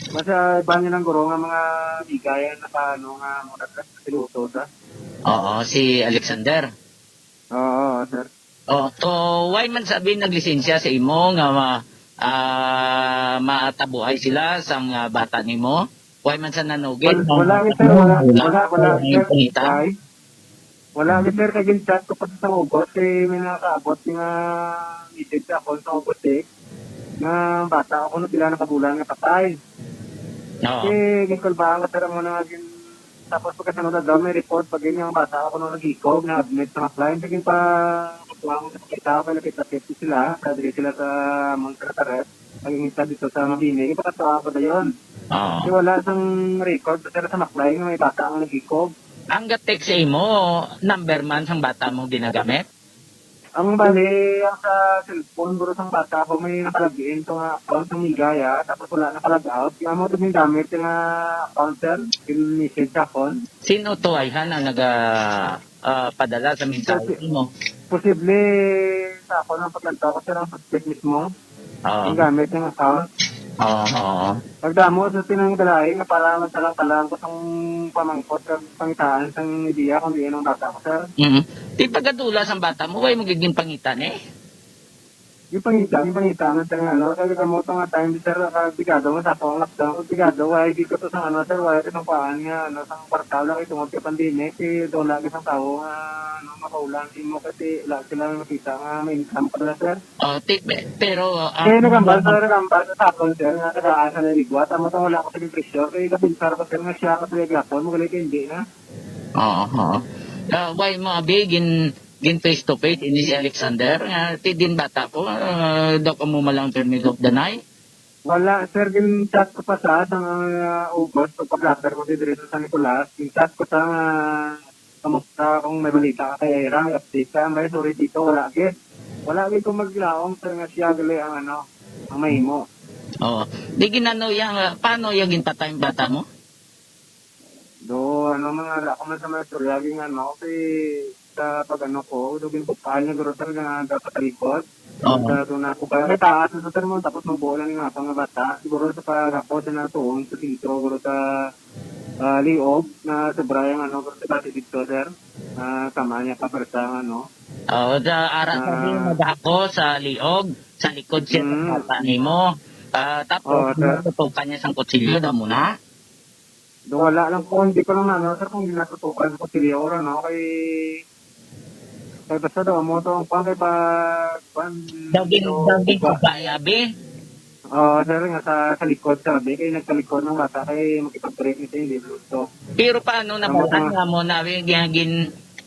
Basta iba niya ng guro nga mga bigay, naka, ano, nga murag siloso sa. Oo, si Alexander. Oo, sir. Oh, to, why man sabi naglisensya sa imo nga ma-, ah, matabuhay sila sang, ah, bata nimo? Why man sa nanugid? Wal-, wala, sir. Wala, wala, wala, sir. Wala, sir. Kay gin-chat ko pa sa Ugos, kay may nakaabot nga message sa akon sa Ugos, eh. Nga bata ako, no, pila na ka bulan nga patay. Oo. Kay ginkulbaan ko, sir, amo na nga gin-, tapos pagkasunod na daw, may report pag yun yung bata ako, no, nagikog, na-admit sa Macleod. Kay pa, kuha ko sa kita, kay lapit-lapit sila, sa diri sila sa Montserrat. Naging isa dito sa Mabini, ipakatawa ko na yun. Oo. Kasi wala sang record, pero sa Macleod nga may bata ang nagikog. Ang ga-text sa imo, number man sang bata mo ginagamit? Ang bali, ang sa cellphone, guro, sang bata ko, may nakalagin to nga account sa Migaya, tapos wala nakalag out. Kaya mo ito gamit nga account, sir, yung message sa phone. Sino to, ayhan, ang naga, ah, padala sa mensahe Posi-, mo? Posible sa ako ng paglantaw ko, sir, ang suspect mismo. Oo. Ang gamit ng account. Oo, oo. Pagdamo sa tinang dalahi nga para magtalang-talang ko sang pamangkot kag pangitaan sang ideya kung diin ang bata ko, sir. Mm. Di pagkadula sang bata mo, way magiging pangitan eh? Yung pangitan, yung pangitan, sir, nga, ano, kaya kamo to nga time, sir, ah, bigado mo sa ako, ang lockdown, kung bigado, why, di ko to sa, ano, sir, why, itong kuhaan nga, ano, sang kwarta, wala kay tungod kay pandemic, eh, doon lagi sa tao nga, ano, makaulan, di mo kasi, wala sila makita nga may income pala, sir. Oh, ti-, pe-, pero, ah, Kaya nagambal, sir, nagambal sa hapon, sir, nga tagaan sa naligwa. Tama to, wala ko sa pressure. Kaya kapinsar ko, sir, nga siya, kasi naglapon, magaling ka, hindi na. Oo, oo. Ah, why mo, abi, gin, gin face to face, ini si Alexander, nga, ti din bata ko, ah, daw ka mo malang permit of the night? Wala, sir, gin chat ko pa sa, sa, ah, August, pag-blotter ko si Dre sa San Nicolas, gin chat ko sa, ah, kamusta kung may balita ka kay Ira, update ka. May sorry dito, wala gid. Wala gid ko maglaom, sir, nga siya gali ang ano, ang mahimo. Oo. Di ginano yang, ah, paano yung ginpatay ang bata mo? Do, ano, mga wala ko man sa mga istorya, ging ano, kay sa pag-ano ko, do ginbukaan niya, guro, sir, nga dapat likod. Oo. Sa doon ako ba, may taas na sa, sir, mo, tapos mabuo lang yung mga bata. Siguro sa pag-ako, sa natuon, sa sentro, guro, sa ah, liog na sobra yung ano, kasi dito, sir. Ah, tama niya pa, pero sa ano. Oo, sa ara sa Ah. Di, madako sa liog, sa likod siya sa Mm. bata nimo. Ah, tapos, Oo, sir. Natutukan niya sang kutsilyo na muna? Do, wala lang po, hindi ko lang ano, sir, kung hindi natutukan sa kutsilyo or ano, kay Kay basta daw, amo to ang kuwan kay pa, kuwan, Daging, so, daging iba. Babae, abi? Oo, sir, nga sa, sa likod, sir, abi. Kay nagtalikod ng bata, kay makipag-break nito, hindi gusto. Pero paano Amo nabalaan to. Nga mo na, abi, gin, gin,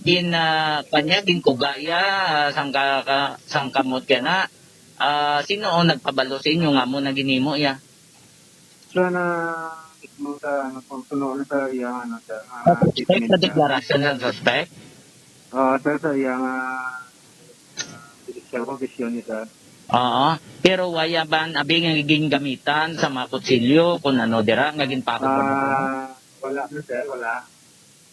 Gin, ah, kanya, ginkuga iya, ah, sang ka, ka, sang kamot ka na. Ah, sino ang nagpabalo sa inyo nga mo na ginimo iya? Siya na mismo sa, ano, kung suno na sa iya, ano, sir, ah, Sa suspect, statement sa niya. Deklarasyon ng suspect? Oo, sir, sa iya nga, ah, siya ko, vision niya, sir. Oo. Pero waya ba abi nga gingamitan sa mga kutsilyo, kung ano dira, nga ginpahubad mo? Ah, wala na, sir, wala.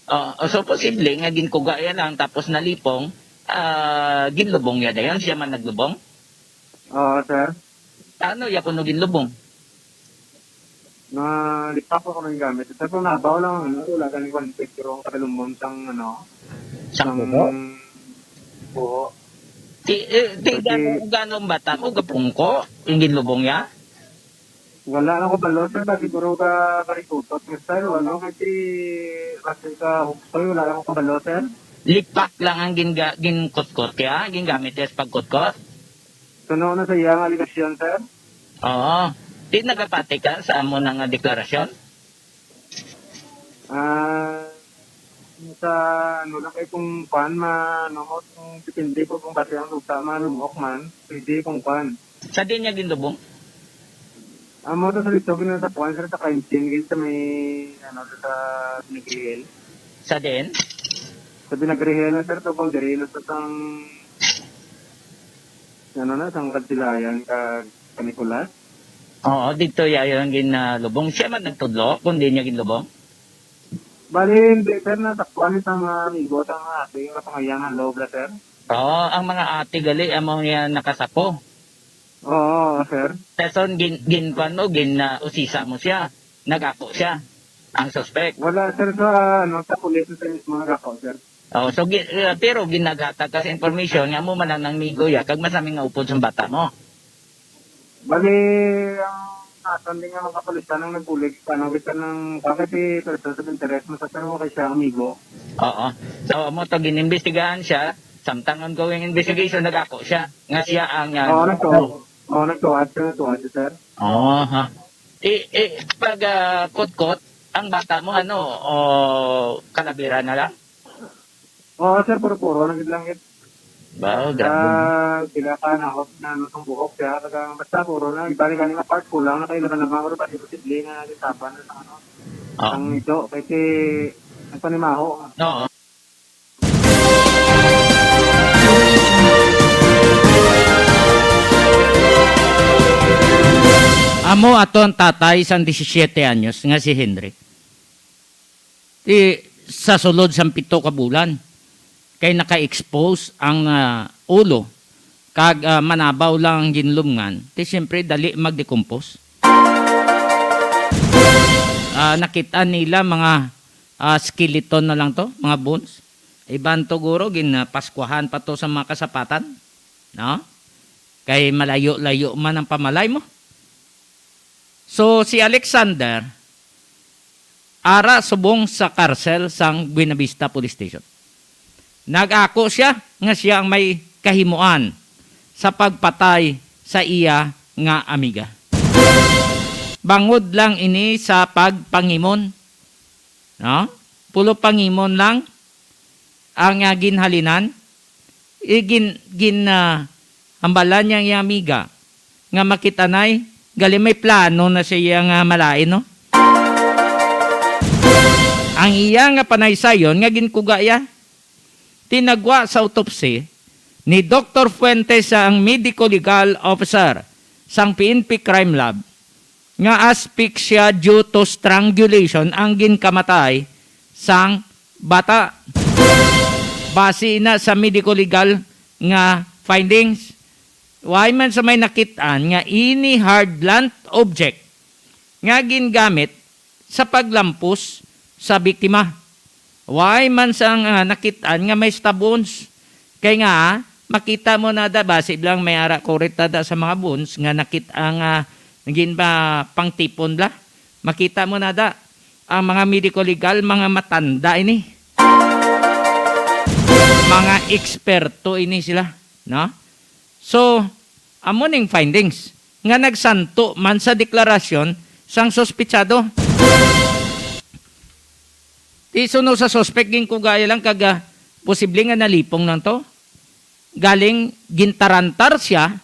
Ah, so, posible nga ginkuga iya lang tapos nalipong, ah, ginlubong niya dayon, siya man naglubong? Oo, sir. Ano iya kuno ginlubong? Nalipak ko ng gamit. Sir, kung nabaw lang, ano, wala gani kwan, pero ang katalumon sang, ano, Sang sang buho? buho. Ti, eh, ti, Kasi gano, gano ang bata mo, gapungko, yung ginlubong niya? Wala lang ko balo, sir. Kasi siguro ka karikutot nga style, ano? Kasi, kasi sa huksoy, wala lang ko balo, sir. Lipak lang ang ginga-, ginkutkot kaya, gingamit niya sa pagkutkot? Suno na sa iya nga aligasyon, sir. Oo. Di nagapati ka sa amo na nga deklarasyon? Ah, sa ano lang kay kung kwan, ma-, ano mo, kung depende ko kung bati ang luta, malumok man, pwede kung kwan. Sa din niya ginlubong? Amo to sa dito, gina sa kwan, sir, sa Kaintin, gid sa may, ano, sa Pinagrihel. Sa din? Sa Pinagrihel na, sir, to, kung diri na sa sang, ano na, sang Kansilayan, ka, ka Nicolas. Oo, dito yayo ang ginlubong. Siya man nagtudlo kung di niya ginlubong? Bali, hindi, sir, natakwan sa mga amigo, sa mga ate, nga pangayangan loob na, sir. Oo, ang mga ate gali, amo nga nakasapo. Oo, sir. Sa son, gin-, ginkuan mo, gin, ah, usisa mo siya. Nagako siya, ang suspect. Wala, sir, sa, ano, sa pulis, sa mismo nagako, sir. Oh, so, gi-, ah, pero ginaghatag ka sa information nga mo man ang nangmigo ya, kag masami nga upod sa bata mo. Bali, ang aton din nga mga kapulisan ang nagbulig, ano, kita ng, bakit si person of interest mo sa, pero kay siya amigo. Oo. So, amo to, ginimbestigahan siya, samtang ongoing investigation, nagako siya, nga siya ang, ah, Oo, nagtuo. Oo, nagtuo, sir, nagtuo, sir. Oo, ha. Eh, eh, pag, ah, kutkot, ang bata mo, ano, o, kalabira na lang? Oo, sir, puro-puro na gid lang, eh. Ba, grabe, no? Ah, sila pa na, na, na, sa buhok siya, taga, basta puro na, ibalik ka nga part, kulang na kayo, naman, naman, pati posible nga, gitapan na sa, ano, Oo. ang ito, kasi, nagpanimaho. Oo. Amo ato ang tatay sang disisiete anyos nga si Henry. Ti, sa sulod sang pito ka bulan, kay naka-expose ang, ah, ulo, kag, ah, manabaw lang ang ginlumngan, ti siyempre dali mag-decompose. Ah, nakit-an nila mga, ah, skeleton na lang to, mga bones. Iban to guro, gin, ah, paskuhan pa to sa mga kasapatan, no? Kay malayo-layo man ang pamalay mo. So, si Alexander, ara subong sa karsel sang Buenavista Police Station. Nag-ako siya nga siya ang may kahimuan sa pagpatay sa iya nga amiga. Bangod lang ini sa pagpangimon, no? Pulo pangimon lang ang, ah, ginhalinan. Igin-, gin-, ah, hambalan niya ang iyang amiga nga makit-anay, gali may plano na sa iya nga malain, no? Ang iya nga panaysayon nga ginkuga iya, tinagwa sa autopsy ni Doktor Fuentes, ang medico-legal officer sang P N P Crime Lab, nga asphyxia due to strangulation ang ginkamatay sang bata. Base na sa medico-legal nga findings, way man sa may nakit-an nga any hard blunt object nga gingamit sa paglampos sa biktima. Way man sang, ah, nakit-an nga may stab wounds. Kay nga, makita mo na da, basi lang may ara kurit na da sa mga bones nga nakit-an nga gin-, ah, pangtipon bla. Makita mo na da, ang mga medico-legal, mga matanda ini. Mga eksperto ini sila, no? So, amo ning findings nga nagsanto man sa deklarasyon sang suspetsado. Ti suno sa suspek, ginkugaya lang kag, ah, Posible nga nalipong lang to. Galing gintarantar siya,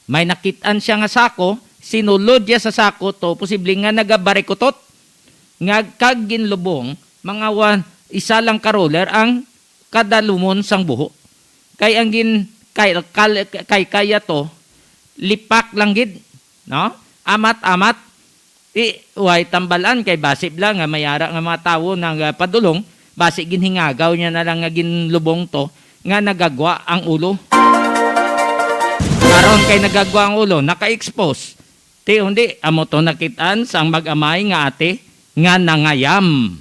may nakit-an siya nga sako, sinulod niya sa sako to, posible nga nagabarikutot, nga kag ginlubong, mga wan, isa lang ka roller ang kadalumon sang buho. Kay ang gin-, kay, kal-, kay kaya to, lipak lang gid, no? Amat-amat, Di, way tambalan kay basi bala nga may ara nga mga tawo nang, ah, padulong, basi ginhingagaw niya na lang nga ginlubong to nga nagagwa ang ulo. Karon kay nagagwa ang ulo, naka-expose. Ti, hindi, amo to nakit-an sang mag-amay nga ate nga nangayam.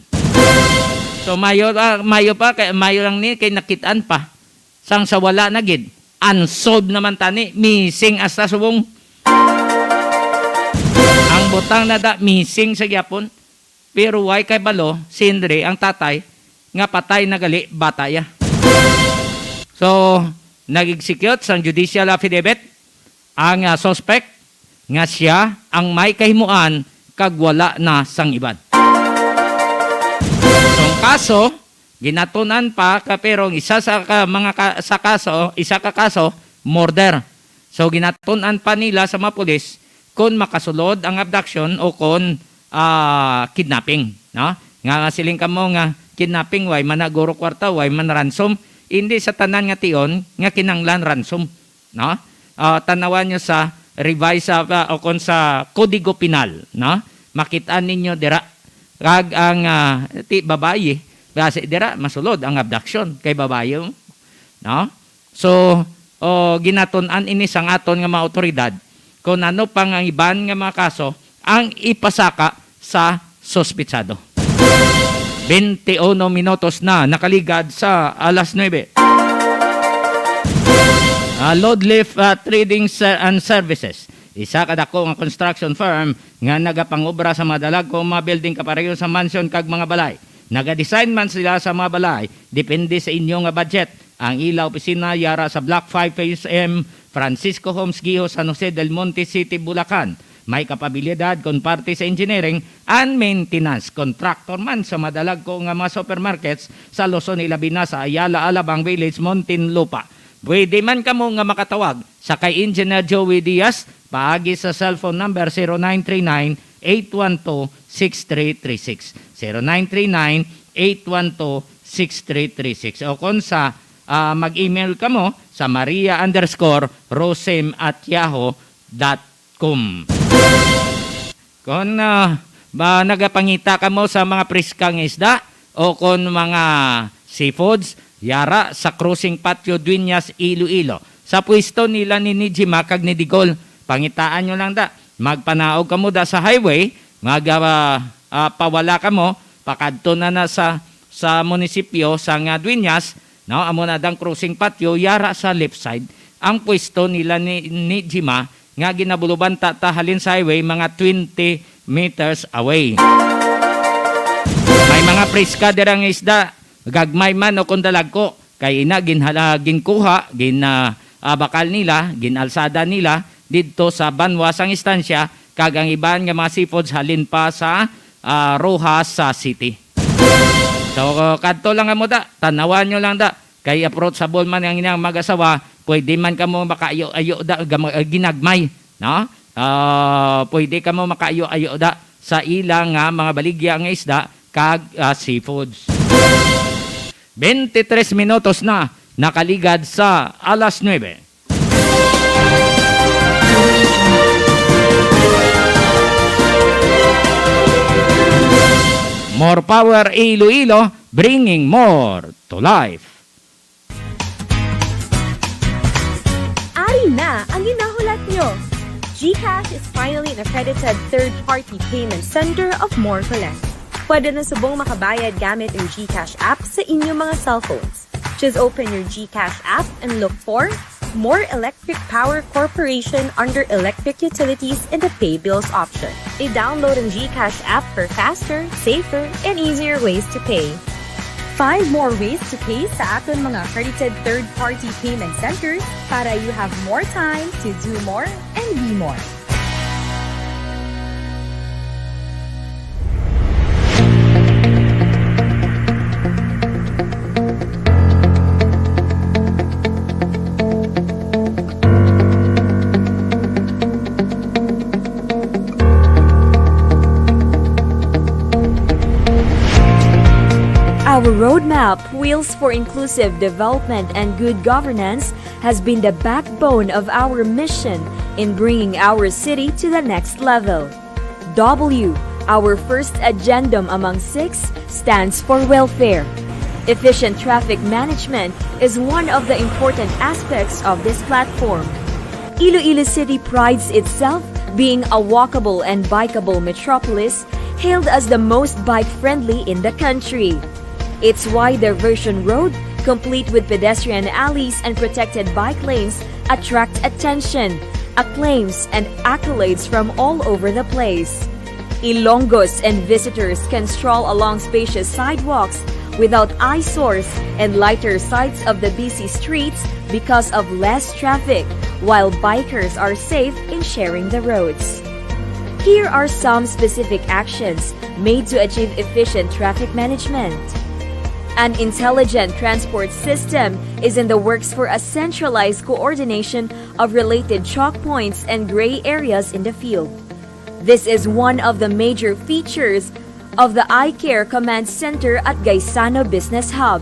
So, mayo, ah, mayo pa, kay, mayo lang ni, kay nakit-an pa. Sang sa wala na gid, unsolved naman tani, missing hasta subong. Ang butang na da, missing sa gyapon. Pero way kay balo, si Henry, ang tatay, nga patay na gali, bata ya. So, nag-execute sang judicial affidavit ang, ah, suspect nga siya ang may kahimuan kag wala na sang iban. Ang kaso, ginatun-an pa ka, pero ang isa sa ka, mga ka, sa kaso, isa ka kaso, murder. So, ginatun-an pa nila sa mga pulis kung makasulod ang abduction o kung, ah, kidnapping, no? Nga, nga siling kamo nga kidnapping, way man na guro kwarta, way man ransom. Hindi sa tanan nga tion nga kinahanglan ransom, no? Ah, tanawan nyo sa revised, ah, o kon sa Kodigo Penal, no? Makit-an ninyo dira. Kag ang, ah, ti babayi, basi dira masulod ang abduction kay babayi, no? So, o, ginatun-an ini sang aton nga mga awtoridad kung ano pa nga iban nga mga kaso ang ipasaka sa suspitsado. Twenty-uno minutos na nakaligad sa alas nuebe. Ah, Lodliff, ah, Trading Ser-, and Services, isa ka dako nga construction firm nga nagapangobra sa mga dalagko nga mga building kapareho sa mansyon kag mga balay. Nagadesign man sila sa mga balay, depende sa inyo nga budget. Ang ila opisina yara sa Block five Phase M, Francisco Homes Guiho, San Jose del Monte City, Bulacan. May kapabilidad kon parte sa engineering and maintenance. Contractor man sa madalagko nga mga supermarkets sa Luzon, ilabi na sa Ayala, Alabang Village, Muntinlupa. Pwede man kamo nga makatawag sa kay Engineer Joey Diaz paagi sa cellphone number zero nine three nine, eight one two, six three three six. Zero nine three nine, eight one two, six three three six. O kon sa, ah, mag-email kamo sa maria underscore rosem at yahoo dot com. Kon, ah, ba, nagapangita kamo sa mga priska nga isda o kon mga seafoods, yara sa Crossing Patio, Dueñas, Iloilo. Sa pwesto nila ni Nijima kag ni Digol, pangitaan nyo lang da. Magpanaog kamo da sa highway, mag, ah, ah, pawala kamo, pakadto na na sa, sa munisipyo sa nga Dueñas, no? Amo na dang Crossing Patio, yara sa left side. Ang pwesto nila ni, ni Jima nga ginabulubanta ta halin sa highway, mga twenty meters away. May mga priska dira nga isda, gagmay man o kon dalagko, kay ina ginhala, ginkuha, gin, ah, ah, bakal nila, ginalsada nila didto sa banwa sang istansya, kag ang iban nga mga seafoods halin pa sa, ah, Roxas City. So, kadto lang kamo da, tanawan nyo lang da. Kay approachable man ang inyong mag-asawa, pwede man kamo makaayo-ayo da, gam-, eh, ginagmay, no? Ah, pwede kamo makaayo-ayo da sa ila nga mga baligya nga isda kag, ah, seafoods. Twenty-tres minutos na nakaligad sa alas nuebe. More power Iloilo, bringing more to life. Ari na ang ginahulat nyo. GCash is finally an accredited third-party payment center of More Collect. Pwede na subong makabayad gamit ang GCash app sa inyong mga cellphones. Just open your GCash app and look for More Electric Power Corporation under Electric Utilities in the Pay Bills option. I-download ang GCash app for faster, safer, and easier ways to pay. Find more ways to pay sa aton mga accredited third-party payment centers para you have more time to do more and be more. Our roadmap, Wheels for Inclusive Development and Good Governance, has been the backbone of our mission in bringing our city to the next level. W, our first agendum among six, stands for welfare. Efficient traffic management is one of the important aspects of this platform. Iloilo City prides itself being a walkable and bikeable metropolis, hailed as the most bike-friendly in the country. Its wide diversion road, complete with pedestrian alleys and protected bike lanes, attract attention, acclaims, and accolades from all over the place. Ilonggos and visitors can stroll along spacious sidewalks without eyesores and lighter sights of the busy streets because of less traffic, while bikers are safe in sharing the roads. Here are some specific actions made to achieve efficient traffic management. An intelligent transport system is in the works for a centralized coordination of related choke points and gray areas in the field. This is one of the major features of the iCare Command Center at Gaisano Business Hub.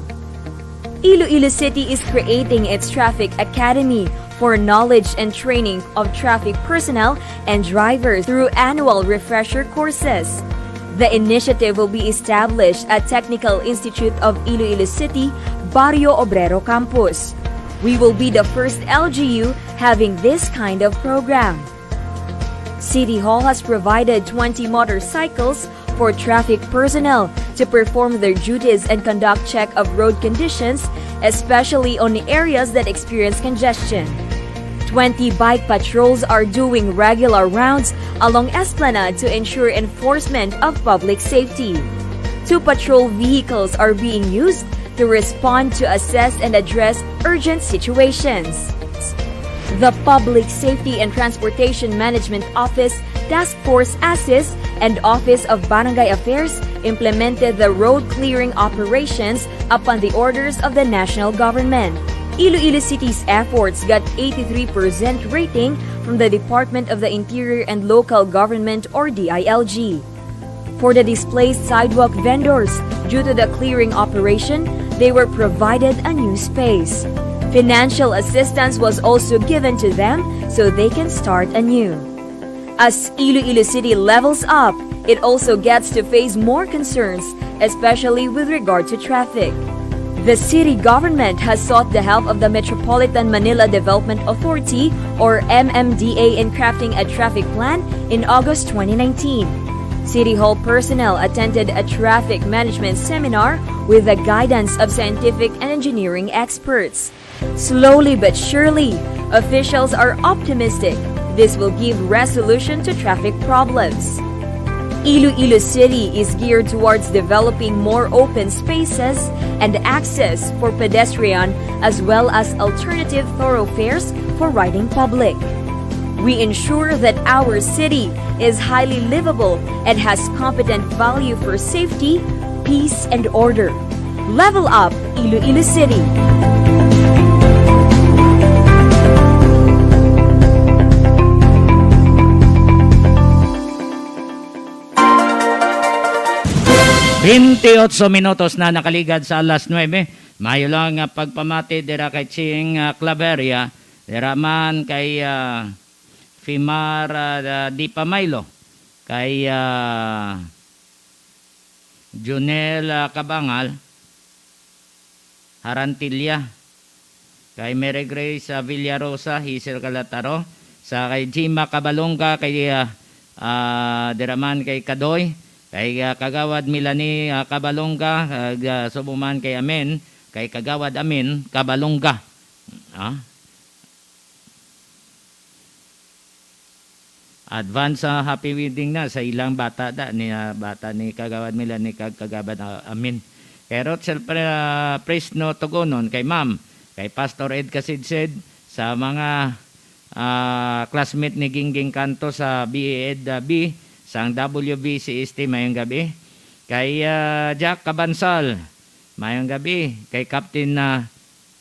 Iloilo City is creating its traffic academy for knowledge and training of traffic personnel and drivers through annual refresher courses. The initiative will be established at Technical Institute of Iloilo City, Barrio Obrero Campus. We will be the first L G U having this kind of program. City Hall has provided twenty motorcycles for traffic personnel to perform their duties and conduct check of road conditions, especially on areas that experience congestion. Twenty bike patrols are doing regular rounds along Esplanade to ensure enforcement of public safety. Two patrol vehicles are being used to respond to assess and address urgent situations. The Public Safety and Transportation Management Office Task Force ASIS and Office of Barangay Affairs implemented the road clearing operations upon the orders of the national government. Iloilo City's efforts got eighty-three percent rating from the Department of the Interior and Local Government, or D I L G. For the displaced sidewalk vendors, due to the clearing operation, they were provided a new space. Financial assistance was also given to them so they can start anew. As Iloilo City levels up, it also gets to face more concerns, especially with regard to traffic. The city government has sought the help of the Metropolitan Manila Development Authority, or M M D A, in crafting a traffic plan in August twenty nineteen. City Hall personnel attended a traffic management seminar with the guidance of scientific and engineering experts. Slowly but surely, officials are optimistic this will give resolution to traffic problems. Iloilo City is geared towards developing more open spaces and access for pedestrian as well as alternative thoroughfares for riding public. We ensure that our city is highly livable and has competent value for safety, peace, and order. Level up, Iloilo City! Twenty-eight minutos na nakaligad sa alas nuebe. Mayo lang nga pagpamati dira kay Ching, ah, Claveria, dira man kay, ah, Fimar, ah, Di Pamaylo, kay, ah, Junel, ah, Kabangal, Harantilla, kay Mary Grace, ah, Villarosa, Hazel Calataro, sa kay Jima Cabalonga, kay, ah, ah, dira man kay Kadoy, kay, ah, Kagawad Melanie, ah, Cabalonga, kag, ah, subong man kay Amen, kay Kagawad Amen Cabalonga. Ah. Advance, ah, happy wedding na sa ilang bata da, ni, ah, bata ni Kagawad Melanie kag Kagawad, ah, Amin. Kay Rochelle Pre-, ah, Fresno Tugunon, kay Ma'am, kay Pastor Ed Kasidsid, sa mga, ah, classmate ni Gingging Canto sa B A Ed, ah, B, sang W B C S T, mayong gabi. Kay, ah, Jack Cabansal, mayong gabi. Kay Captain, ah,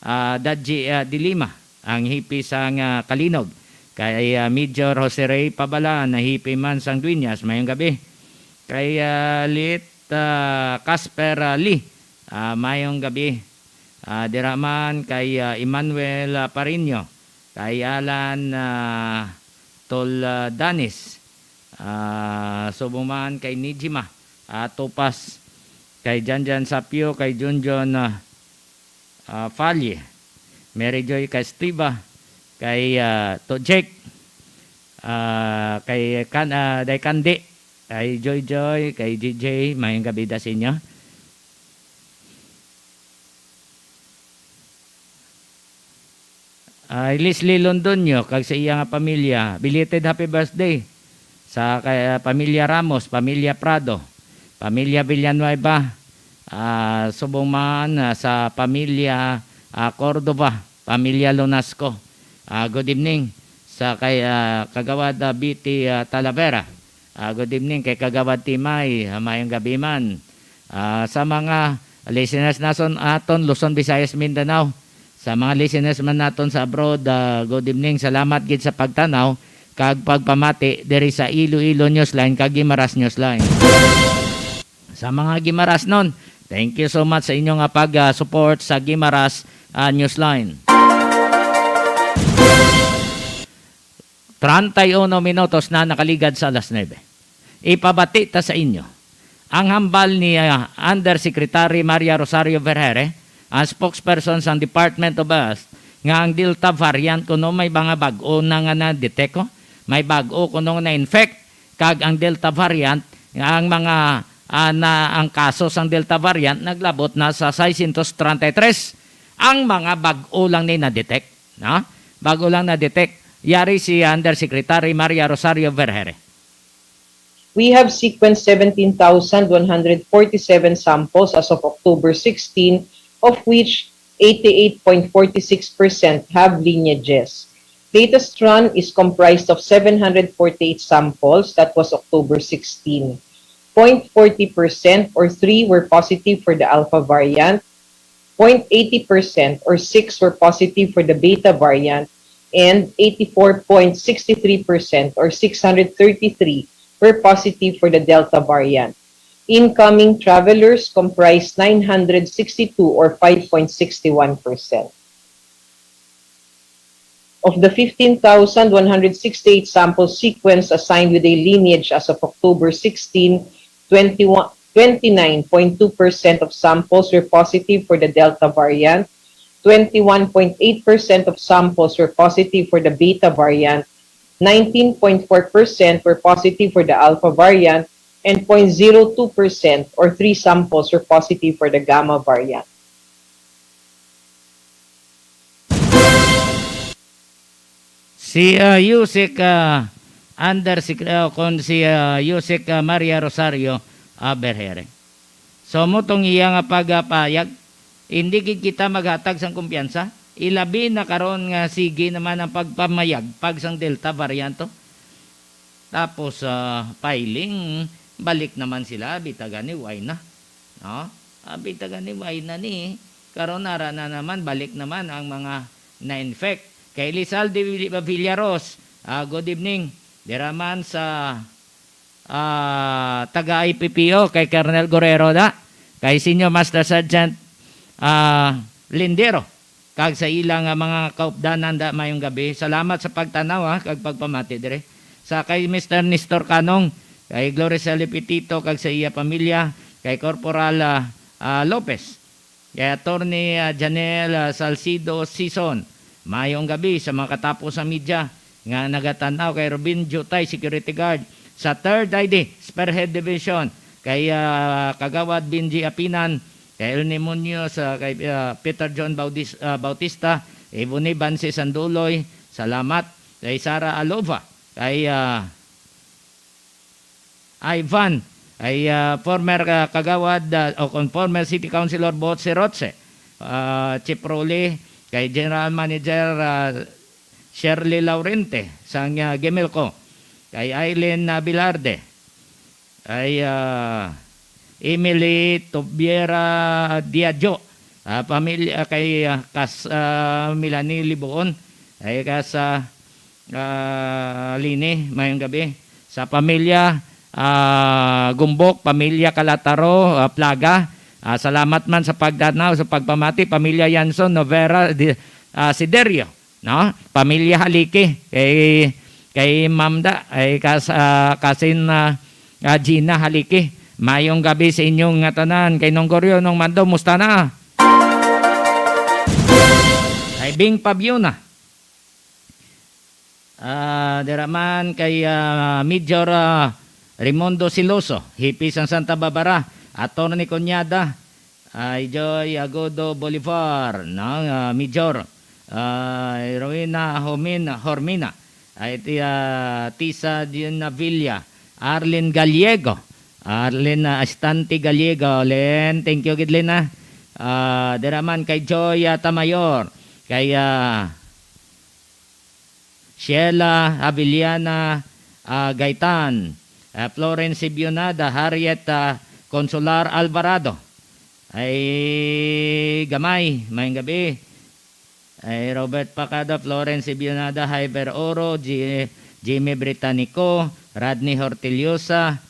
ah, Dadji, ah, Dilima, ang hipi sang, ah, Kalinog. Kay, ah, Major Jose Rey Pabala, na hipi man sang Dueñas, mayong gabi. Kay, ah, Lit, ah, Casper, ah, Lee, Ah, mayong gabi. Ah, dira man kay, ah, Emmanuel, ah, Pariño, kay Alan, ah, Tol, ah, Danis, ah, subong man kay Nijima, ah, Tupas, kay Janjan Sapio, kay Junjun, ah, ah, Falle, Mary Joy Castiva, kay, ah, To Jake, ah, kay Kan-, ah, Day Kandi, kay Joy Joy, kay J J, mayong gabi da sa inyo. Ay, Leslie Londonio, kag sa iya nga pamilya, belated happy birthday sa kay, ah, pamilya Ramos, pamilya Prado, pamilya Villanueva, ah, subong man, ah, sa pamilya, ah, Cordova, pamilya Lunasco. Ah, good evening sa kay, ah, Kagawad, ah, B T, ah, Talavera. Ah, good evening kay Kagawad Timay. Ah, mayong gabi man. Ah, sa mga listeners nason aton Luzon, Visayas, Mindanao, sa mga listeners man naton sa abroad, ah, good evening. Salamat gid sa pagtanaw kag pagpamati diri sa Iloilo Newsline kag Gimaras Newsline. Sa mga Gimarasnon, thank you so much sa inyo nga pag, ah, support sa Gimaras, ah, Newsline. Treinta y uno minutos na nakaligad sa alas nuebe. Ipabati ta sa inyo ang hambal ni, ah, Undersecretary Maria Rosario Vergere, ang spokesperson sang Department of Health, nga ang Delta variant kuno may mga bag-o na nga na-detect, oh. May bag-o kuno nga na-infect, kag ang Delta variant, nga ang mga, ah, na, ang kaso sang Delta variant naglabot na sa seiscientos treinta y tres. Ang mga bag-o lang ni na-detect, no? Bag-o lang na-detect. Yari si Undersecretary Maria Rosario Vergere. We have sequenced seventeen thousand one hundred forty-seven samples as of October sixteen, of which eighty-eight point four six percent have lineages. Latest run is comprised of seven hundred forty-eight samples, that was October sixteen. Point forty percent or three were positive for the Alpha variant, point eighty percent or six were positive for the Beta variant, and eighty-four point six three percent or six hundred thirty-three were positive for the Delta variant. Incoming travelers comprised nine hundred sixty-two or five point six one percent. Of the fifteen thousand one hundred sixty-eight samples sequenced assigned with a lineage as of October sixteen, twenty-one, twenty-nine point two percent of samples were positive for the Delta variant, twenty-one point eight percent of samples were positive for the Beta variant, nineteen point four percent were positive for the Alpha variant, and point zero two percent or three samples were positive for the Gamma variant. Si, ah, Usec, ah, under sec-, ah, kon si, ah, Usec, ah, Maria Rosario, ah, Vergere. So, mo tong iya nga pagpahayag, hindi gid kita maghatag sang kumpiyansa. Ilabi na karon nga sige naman ang pagpamayagpag sang Delta variant, oh. Tapos, ah, filing, balik naman sila, bitagan ni why na. No? Ah, bitagan ni why na ni. Karon ara na naman, balik naman ang mga na-infect. Kay Lizalde Villaros, ah, good evening. Dira man sa, ah, taga I P P O, kay Colonel Guerrero da. Kay Senior Master Sergeant, ah, Lindero. Kag sa ila nga mga kaupdanan da, mayong gabi. Salamat sa pagtanaw, ha, kag pagpamati dire. Sa kay Mister Nestor Canong, kay Gloricel Epitito, kag sa iya pamilya, kay Corporal, ah, ah, Lopez, kay Attorney, ah, Janelle, ah, Salcido Sison. Mayong gabi sa mga katapos sa media nga nagatan-aw, kay Robin Jutay, security guard sa Third I D, Spearhead Division, kay, ah, Kagawad Benji Apinan, kay Elni Muñoz, ah, kay, ah, Peter John Baudis-, ah, Bautista, Ebony Bansi Sanduloy, salamat, kay Sara Alova, kay, ah, Ivan, ay, ah, former, ah, kagawad, ah, o kon former City Councilor Botse Rotse, ah, Chief Rolly, kay General Manager, ah, Shirley Laurente sang, ah, Gemelco, kay Aileen, ah, Velarde, ay, ah, Emily Tobiera Diadio, ah, pamilya kay, ah, Kas-, ah, Melanie Libuon, ay kas, ah, ah, Lini, mayong gabi. Sa pamilya, ah, Gumbok, pamilya Calataro, ah, Plaga, Ah, salamat man sa pagtanaw, sa pagpamati, pamilya Yanson, Novera, di, ah, Siderio, no? Pamilya Haliki, kay, kay Ma'am da, ay kas-, ah, kasin, ah, ah, Gina Haliki. Mayong gabi sa inyong nga tanan. Kay Nong Goryo, Nong Mando, musta na? Kay Bing Pabiuna. Ah, dira man kay, ah, Major, ah, Raimundo Siloso, Hipi sang Santa Barbara, Attorney Cuñada, ay Joy Agudo Bolivar, no, ah, Major, ah, Rowena Homin-, Hormina, ay ti-, ah, Tisa Dion Navilla, Arlene Gallego, Arlene, ah, Estante Gallego, Len, thank you gid, Len, ah. Ah, dira man kay Joy, ah, Tamayor, kay, ah, Sheila Avellana, ah, Gaitan, ah, Florence Sibionada, Harriet, ah, Consular Alvarado. Ay, gamay, mayong gabi. Ay, Robert Pacado, Florence Sibionada, Hyber Oro, Ji-, Jimmy Britannico, Rodney Hortillosa,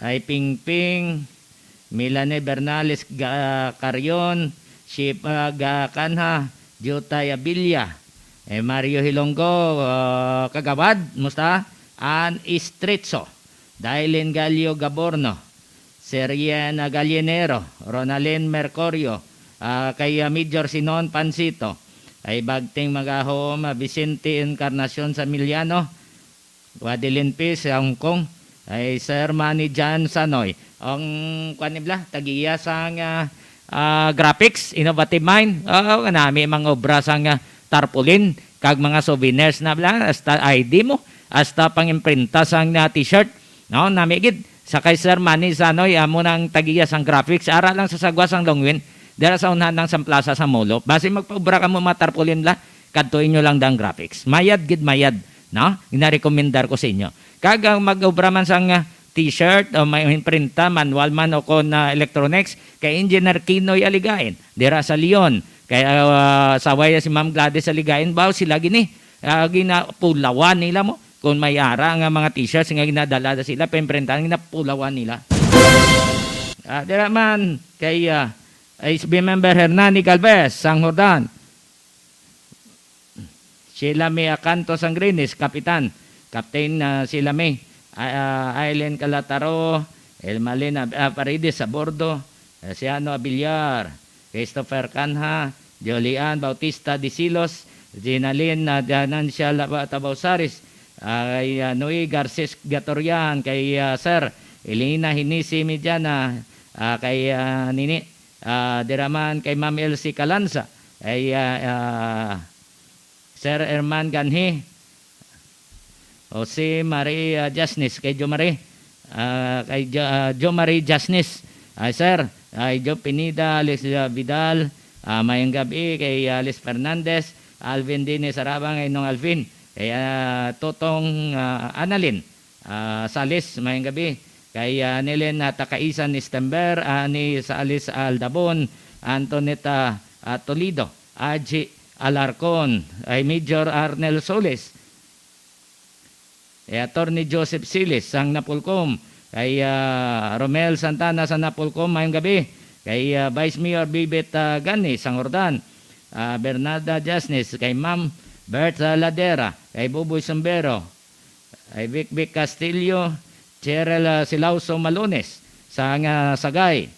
ay Pingping, Melanie Bernales Ga-, Carion, Shipa Gacanha, Jutay Abilia, eh, Mario Hilonggo, ah, Kagawad, musta? Ann Estrecho, Dylan Gallo Gaborno, Seriana Gallinero, Ronalyn Mercurio, ah, kay, ah, Major Sinon Pansito, ay Bagting Magahom, ah, Vicente Encarnacion Samiliano, Guadilin P sa Hong Kong, ay Sir Manny Jan Sanoy. Ang, kuwan ni bala, tag-iya sang, ah, ah, graphics, innovative mind. Oo, nami mga obra sang, ah, tarpaulin, kag mga souvenirs na bala, hasta I D mo, hasta pang-imprinta sang, ah, t-shirt. No, nami gid. Sa kay Sir Manny Sanoy, amo nang tag-iya sang graphics. Ara lang sa sagwa sang Longwin, dira sa unhan sang plaza sa Molo. Basi magpaobra kamo mga tarpaulin bala, kadto inyo lang dang graphics. Mayad gid mayad, no? Ginarekomendar ko sa inyo. Kag ang mag-obra man sang, ah, t-shirt o may imprinta, manual man o kon, ah, electronics, kay Engineer Kinoy Aligain, dira sa Leon. Kay, ah, saway si Ma'am Gladys Aligain, baw sila gini, ah, ginapulawan nila mo. Kung may ara nga mga t-shirts nga ginadala na sila, paimprintahan, ginapulawan nila. Ah, dira man kay, ah, S B member Hernani Galvez, sang Jordan. Sheila May Acanto Sangrinis, kapitan. Captain, ah, Sheila May. Ah, ah, Aileen Calataro, Elmalin Ab-, ah, Paredes sa bordo. Graciano Abiliar, Christopher Canha, Julian Bautista de Silos, Ginalin, ah, Danancia Laba-, Tabausaris, ah, kay, ah, Noe Garces Gatorian, kay, ah, Sir Elena Hinisi Mediana, ah, kay, ah, Nini, ah, dira man kay Ma'am Elsie Calanza, kay, ah, ah, Sir Herman Ganhi, Jose Marie, ah, Jasnes, kay Jo Marie, ah, kay Jo, ah, Jo Marie Jasnes, ah, Sir, kay Jo Pineda, Alicia Vidal, ah, mayong gabi, kay Alice Fernandez, Alvin Dines Arabang, kay Nong Alvin, kay, ah, Totong, ah, Annalyn, ah, Salis, mayong gabi, kay, ah, Nelen, ah, Takaisan Stember, ah, ni Salis Aldabon, Antoneta, ah, Toledo, Aji Alarcon, kay Major Arnel Solis, kay Attorney Joseph Siles sang Napolcom, kay, ah, Romel Santana sa Napolcom, mayong gabi, kay, ah, Vice Mayor Bibet, ah, Gani sang Jordan, ah, Bernarda Jasnes, kay Ma'am Bertha Ladera, kay Buboy Sombero, kay Vic Vic Castillo, Cheryl, ah, Silauso Malones sang, ah, Sagay,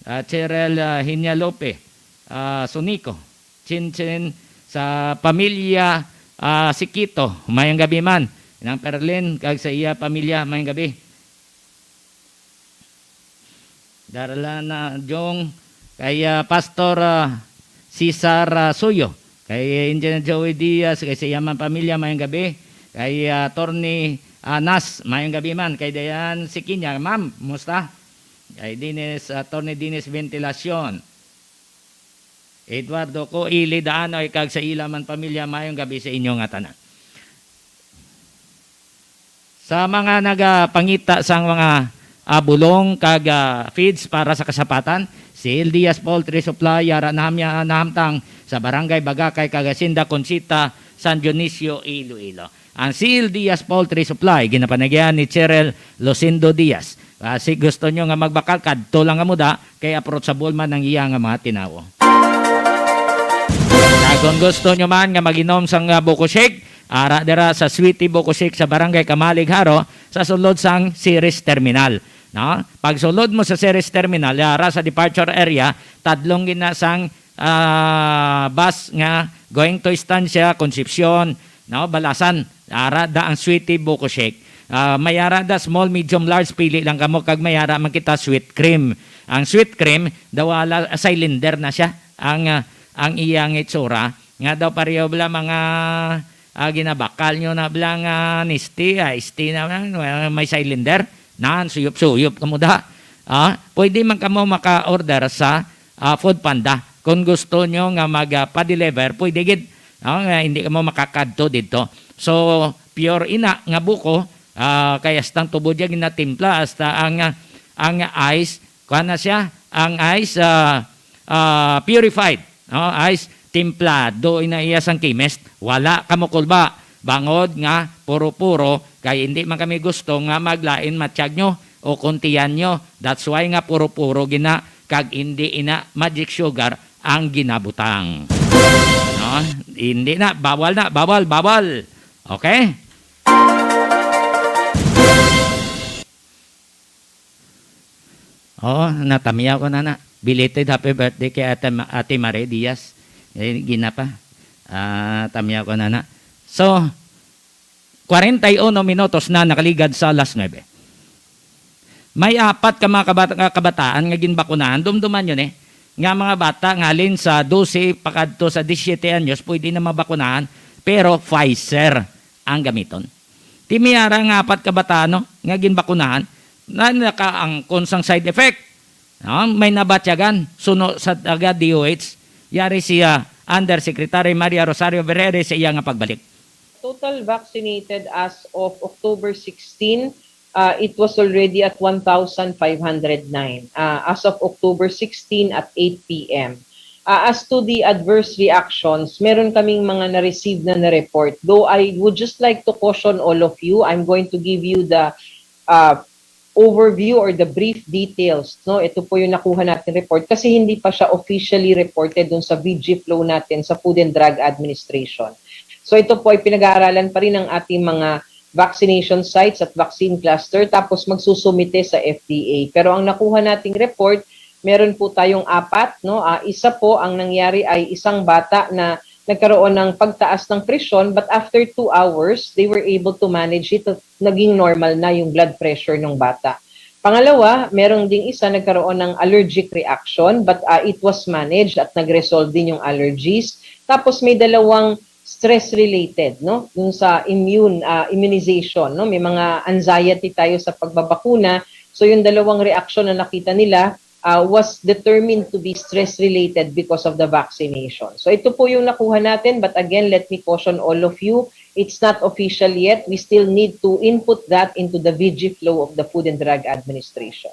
ah, Cheryl, ah, Hinya Lope, ah, Sunico, Chinchin sa pamilya, ah, Sikito. Mayong gabi man, Nang Perlin, kag sa iya pamilya, mayong gabi. Darlana Jong, kay, ah, Pastor, ah, Cesar, ah, Suyo, kay Engineer Joey Diaz, kay sa iya man pamilya, mayong gabi. Kay, ah, Attorney Anas, mayong gabi man. Kay Dayan Sikinya, ma'am, musta? Kay Dennis, Attorney Dennis Ventilacion. Eduardo Coili Daanoy kag sa ila man pamilya, mayong gabi sa inyo nga tanan. Sa mga nagapangita sang mga, ah, bulong kag, ah, feeds para sa kasapatan, si L Diaz Poultry Supply, yara nahamya-, nahamtang sa Barangay Bagakay kag Hacienda Conchita, San Dionisio, Iloilo. Ang C L Diaz Poultry Supply, ginapanagyan ni Cheryl Lucindo Diaz. Basi gusto nyo nga magbakal, kadto lang kamo da, kay approachable man ang iya nga mga tinawo. Sa kung gusto nyo man nga mag-inom sang, ah, buko shake, ara dira sa Sweetie Buko Shake sa Barangay Kamalig, Jaro, sa sulod sang Ceres Terminal. No? Pagsulod mo sa Ceres Terminal, ara sa departure area, tadlong gina sang, ah, bus nga going to Estancia, Concepcion, no? Balasan. Ara da ang Sweetie Buko Shake. Ah, may ara da small, medium, large, pili lang kamo kag may ara man kita sweet cream. Ang sweet cream daw wala, cylinder na siya. Ang, ah, ang iyang itsura nga daw pareho bala mga, ah, ginabakal nyo na bala nga Nestea, ah, Nestea na bala, may cylinder. Nan, suyop-suyop kamo da. Ah, pwede man kamo maka-order sa, ah, Food Panda. Kung gusto nyo nga mag, ah, pa-deliver, pwede gid. Ah, nga hindi kamo makakadto didto. So, pure ina nga buko, ah, kay hasta ang tubod niya ginatimpla, hasta ang, ah, ang ice, kuha na siya, ang ice, ah, ah, purified, no? Ice, timplado ina iya sang chemist. Wala kamo kulba, bangod nga puro-puro, kay hindi man kami gusto nga maglain matiyag nyo o kung tiyan nyo. That's why nga puro-puro gina, kag hindi ina magic sugar ang ginabutang. No? Hindi na, bawal na, bawal, bawal. Okay? Oo, natamiyaw ko na na. Belated happy birthday kay Ate, Ma- Ate Marie Diaz. Eh, gina pa. Ah, tamiyaw ko na na. So, kwarenta y uno minutos na nakaligad sa alas nuebe. May apat ka mga kabat- kabataan nga ginbakunahan. Dumduman yun eh. Nga mga bata nga halin sa dose pakadto sa disiyete anyos, pwede na mabakunahan. Pero Pfizer ang gamiton. Ti may ara nga apat ka bata, no, nga ginbakunahan na nakaangkon sang side effect. No? May nabatyagan suno sa taga D O H. Yari siya Undersecretary Maria Rosario Vergeire sa iya nga pagbalik. Total vaccinated as of October sixteen, uh, it was already at one thousand five hundred nine. Uh, as of October sixteen at eight p m. Uh, as to the adverse reactions, meron kaming mga na-receive na na-report. Though I would just like to caution all of you, I'm going to give you the uh, overview or the brief details. No? Ito po yung nakuha natin report kasi hindi pa siya officially reported dun sa V G flow natin sa Food and Drug Administration. So ito po ay pinag-aaralan pa rin ng ating mga vaccination sites at vaccine cluster, tapos magsusumite sa F D A. Pero ang nakuha nating report, meron po tayong apat, no? Ah, isa po ang nangyari ay isang bata na nagkaroon ng pagtaas ng presyon, but after two hours, they were able to manage it. Naging normal na yung blood pressure ng bata. Pangalawa, meron ding isa nagkaroon ng allergic reaction, but, ah, it was managed at nag-resolve din yung allergies. Tapos may dalawang stress-related, no? Yung sa immune, ah, immunization, no? May mga anxiety tayo sa pagbabakuna. So, yung dalawang reaksyon na nakita nila, ah, was determined to be stress-related because of the vaccination. So, ito po yung nakuha natin. But again, let me caution all of you, it's not official yet. We still need to input that into the V G flow of the Food and Drug Administration.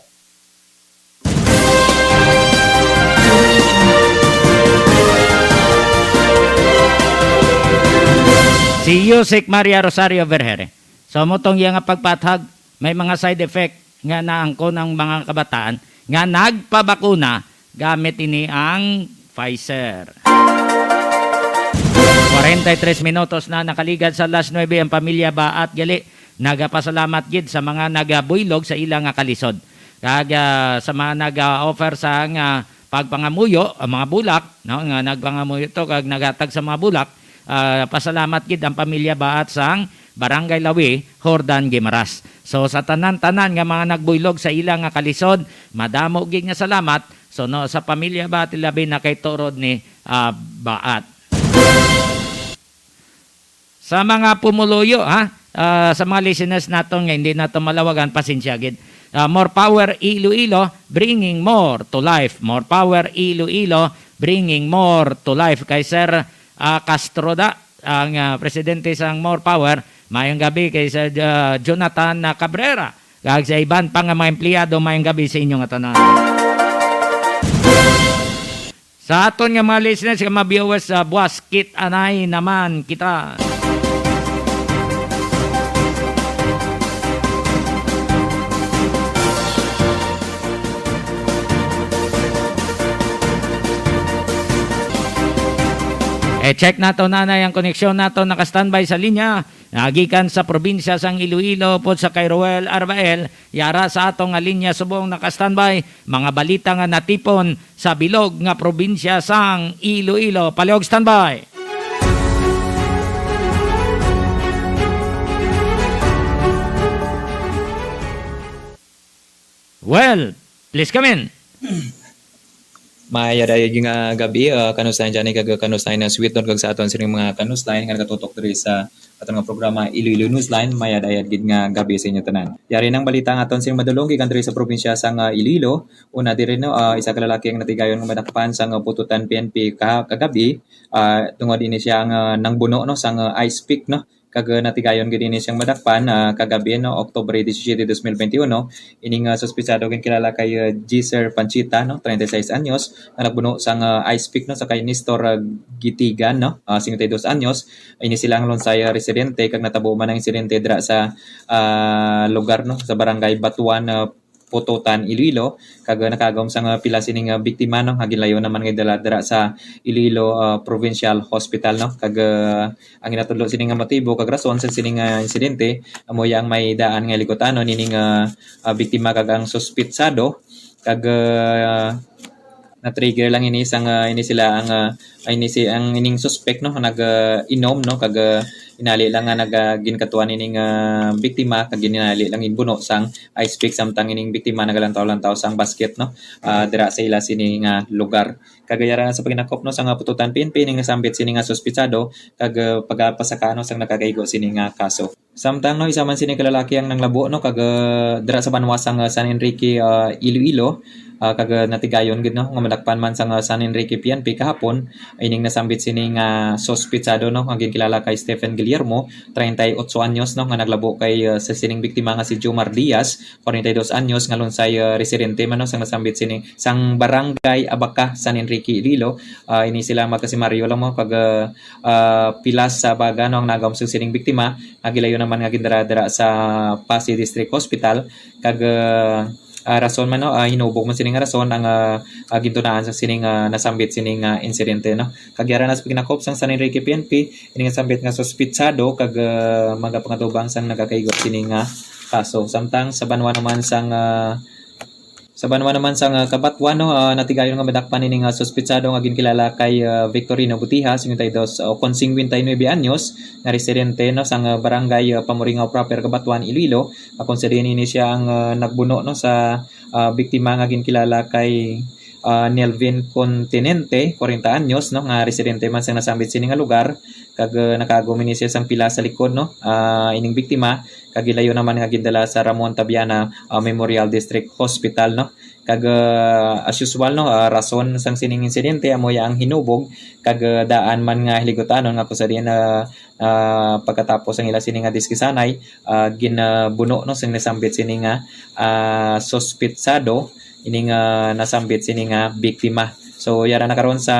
Si Yusek Maria Rosario Vergeire. So, amo tong iya nga pagpathag, may mga side effect nga naangkon ang mga kabataan nga nagpabakuna gamit ini ang Pfizer. Kwarenta y tres minutos na nakaligad sa alas nuebe ang pamilya Baat gali nagapasalamat gid sa mga nagabuylog sa ila nga kalisod. Kag, ah, sa mga nag-offer sa nga pagpangamuyo, ang mga bulak, no, nga nagpangamuyo to kag naghatag sa mga bulak, ah, pasalamat gid ang pamilya Baat sang Barangay Lawi, Jordan Guimaras. So, sa tanan-tanan nga mga nagbuylog sa ila nga kalisod, madamo gid nga salamat. So, no, sa pamilya Baat, labi na kay Torod ni, ah, Baat. Sa mga pumuluyo, ha? Ah, sa mga listeners naton nga hindi nato malawagan, pasensya gid. Ah, more power Iloilo, bringing more to life. More power Iloilo, bringing more to life. Kay Sir, ah, Castro da, ang, ah, presidente sang More Power. Mayong gabi kay Sir, ah, Jonathan, ah, Cabrera. Kag sa iban pa nga mga empleyado, mayong gabi sa inyo nga tanan. Sa aton nga mga listeners, nga mga viewers, sa buwas, kit-anay naman kita. I-check nato nanay ang koneksyon nato, naka-standby sa linya. Nagikan sa probinsya sang Iloilo pod sa kay Roel Arbael, yara sa ato nga linya subong naka-standby. Mga balita nga natipon sa bilog nga probinsya sang Iloilo. Palihog standby. Well, please come in. Maayadayon nga gabi, ah, kanusay dyan, kag kanusay na sweet note kag sa aton sining mga kanusay nga nagatutok diri sa aton nga programa, Iloilo Newsline. Maayadayon gid nga gabi sa inyo tanan. Yari nang balita nga aton sing madulong gikan diri sa probinsya sang, ah, Iloilo. Una diri, no, ah, isa ka lalaki ang natigayon nga madakpan sang, ah, pututan P N P ka-, kagabi, ah, tungod ini siya nga nangbuno, no, sang, ah, ice pick, no. Kag, ah, natigayon gid ini siyang madakpan, ah, kagabi, no, Oktubre disisiete, dos mil bente uno. Ining, ah, suspitsado ginkilala kay, ah, Giser Panchita, no, treinta y seis anyos, nga nagbuno sang, ah, ice pick, no, sa kay Nestor, ah, Gitigan, no, ah, cincuenta y dos anyos. Ini sila ang Lunsay, ah, residente, kag natabo man ang insidente dira sa, ah, lugar, no, sa barangay Batuan, ah, Pututan, Iloilo, kag, ah, nakagom sang, ah, pila sining, ah, biktima, no, nga ginlayo naman nga dala dira sa Iloilo, ah, Provincial Hospital, no, kag, ah, ang ginatudlo sini nga motibo kag rason sa sini nga insidente amo ya ang may daan nga hiliguanon nining, ah, ah, biktima kag ang suspitsado, kag, ah, na-trigger lang ini sang, ah, ini sila ang, ah, ay, ini si, ang ining suspek, no, nag, ah, inom, no, kag, ah, inali lang nga nag, ah, ginkatuan ining, ah, biktima kag ginali lang ginbuno sang ice pick samtang ining biktima nagalantaw-lantaw sang basket, no, ah, dira sa ila sini nga lugar. Kag yara na sa paghinakop, no, sang, ah, pututan P N P ning nasambit sini nga suspitsado kag, ah, pagapasaka, no, sang nakakaigo sini nga kaso. Samtang, no, isa man sini ka lalaki ang nanglabo, no, kag, ah, dira sa banwa sang, ah, San Enrique, ah, Iloilo, ah, kag, ah, natigayon gid, no, nga madakpan man sang, ah, San Enrique P N P kahapon ining nasambit sini nga suspitsado, no, nga ginkilala kay Stephen Guillermo, treinta y ocho anyos, no, nga naglabo kay, ah, sa sining biktima nga si Jomar Diaz, kwarenta y dos anyos, nga Lunsay, ah, residente man, no, sang nasambit sini, sang Barangay Abaca, San Enrique, Iloilo. Ah, ini sila magkasimaryo lang, no, kag, ah, ah, pilas sa baga, no, ang nagawom sa sining biktima, nga gilayo naman nga gindara dira sa Passi District Hospital, kag, ah, ah, rason man, no, ah, hinubog man sini nga rason ang, ah, ah, gintunaan sa sining, ah, nasambit sining, ah, insidente, no. Kag yara na sa paghinakop sang San Enrique P N P, ini nga sambit nga suspitsado kag, ah, magapangatubang sang nagakaigo sini nga kaso. Samtang sa banwa naman sang, ah, sa banwa naman sang, ah, Cabatuan, no, ah, natigayon nga madakpan ini nga suspitsado nga ginkilala kay, ah, Victorino Butiha, cincuenta y dos, o kon cincuenta y nueve anyos, nga residente, no, sang, ah, barangay, ah, Pamuringaw Proper, Cabatuan, Iloilo. Ah, kung sa diin ini siya ang, ah, nagbuno, no, sa, ah, biktima nga ginkilala kay, ah, Nelvin Continente, kwarenta anyos, no, nga residente man sang nasambit sini nga lugar, kag, ah, nakaagom ini siya sang pila sa likod, no, ah, ining biktima, kag gilayo naman nga gindala sa Ramon Tabiana, ah, Memorial District Hospital, no. Kag, ah, as usual, no, ah, rason sang sining insidente amo ya ang hinubog, kag, ah, daan man nga hiliguanon nga kung sa diin, ah, ah, pagkatapos ang ila sini nga diskisanay, ah, ginabuno, no, sing nasambit sini nga, ah, suspitsado, ini nga nasambit sini nga biktima. So, yara na karon sa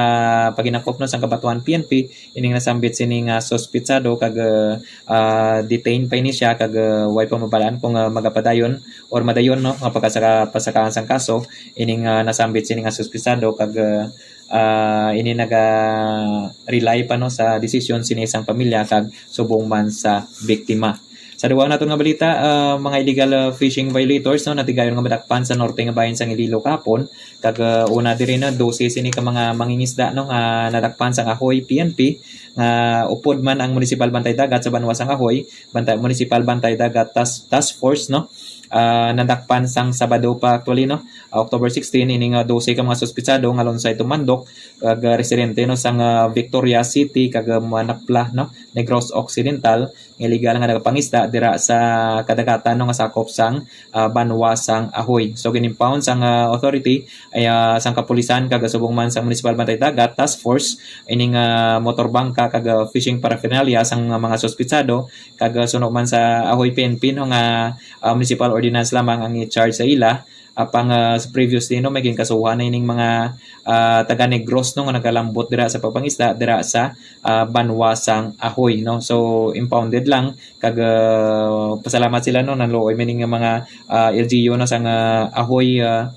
paghinakop, no, sang Cabatuan P N P, ining nasambit sini nga suspitsado kag, ah, ah, detained pa ini siya kag, ah, way pa mabalaan kung, ah, magapadayon or madayon, no, nga pagkasaka-, pasakaan sang kaso ining, ah, nasambit sini nga suspitsado kag, ah, ah, ini naga-rely pa, no, sa desisyon sini sang pamilya kag subong man sa biktima. Sa dugang naton nga balita, ah, mga illegal, ah, fishing violators, no, natigayon nga madakpan sa norte nga bahin sang Iloilo kahapon. Kag, ah, una diri, no, dose sini ka mga mangingisda, no, nga nadakpan sang Ahoy P N P, nga upod man ang Municipal Bantay Dagat sa banwa sang Ahoy, Bantay, Municipal Bantay Dagat Task, Task Force, no, ah, nadakpan sang Sabado pa, actually, no, ah, October sixteen, ini nga dose ka mga suspitsado nga lunsay tumandok kag, ah, residente, no, sang, ah, Victoria City kag, ah, Manapla, no, Negros Occidental, nga illegal nga nagapangisda dira sa kadagatan, no, nga sakop sang, ah, banwa sang Ahoy. So, gin-impound sang, ah, authority ay, ah, sang kapulisan kag subong man sang Municipal Bantay Dagat Task Force ining, ah, motorbangka kag, ah, fishing paraphernalia sang, ah, mga suspitsado kag, ah, suno man sa Ahoy P N P, no, nga, ah, municipal ordinance lamang ang i-charge sa ila. Apang, ah, sa previous din, no, may ginkasuhan na ining mga, ah, taga Negros, no, nga nagalambot dira sa pagpangisda dira sa, ah, banwa sang Ahoy, no. So, impounded lang kag, ah, pasalamat sila, no, nanluoy man ning mga, ah, L G U, no, sang, ah, Ahoy, ah,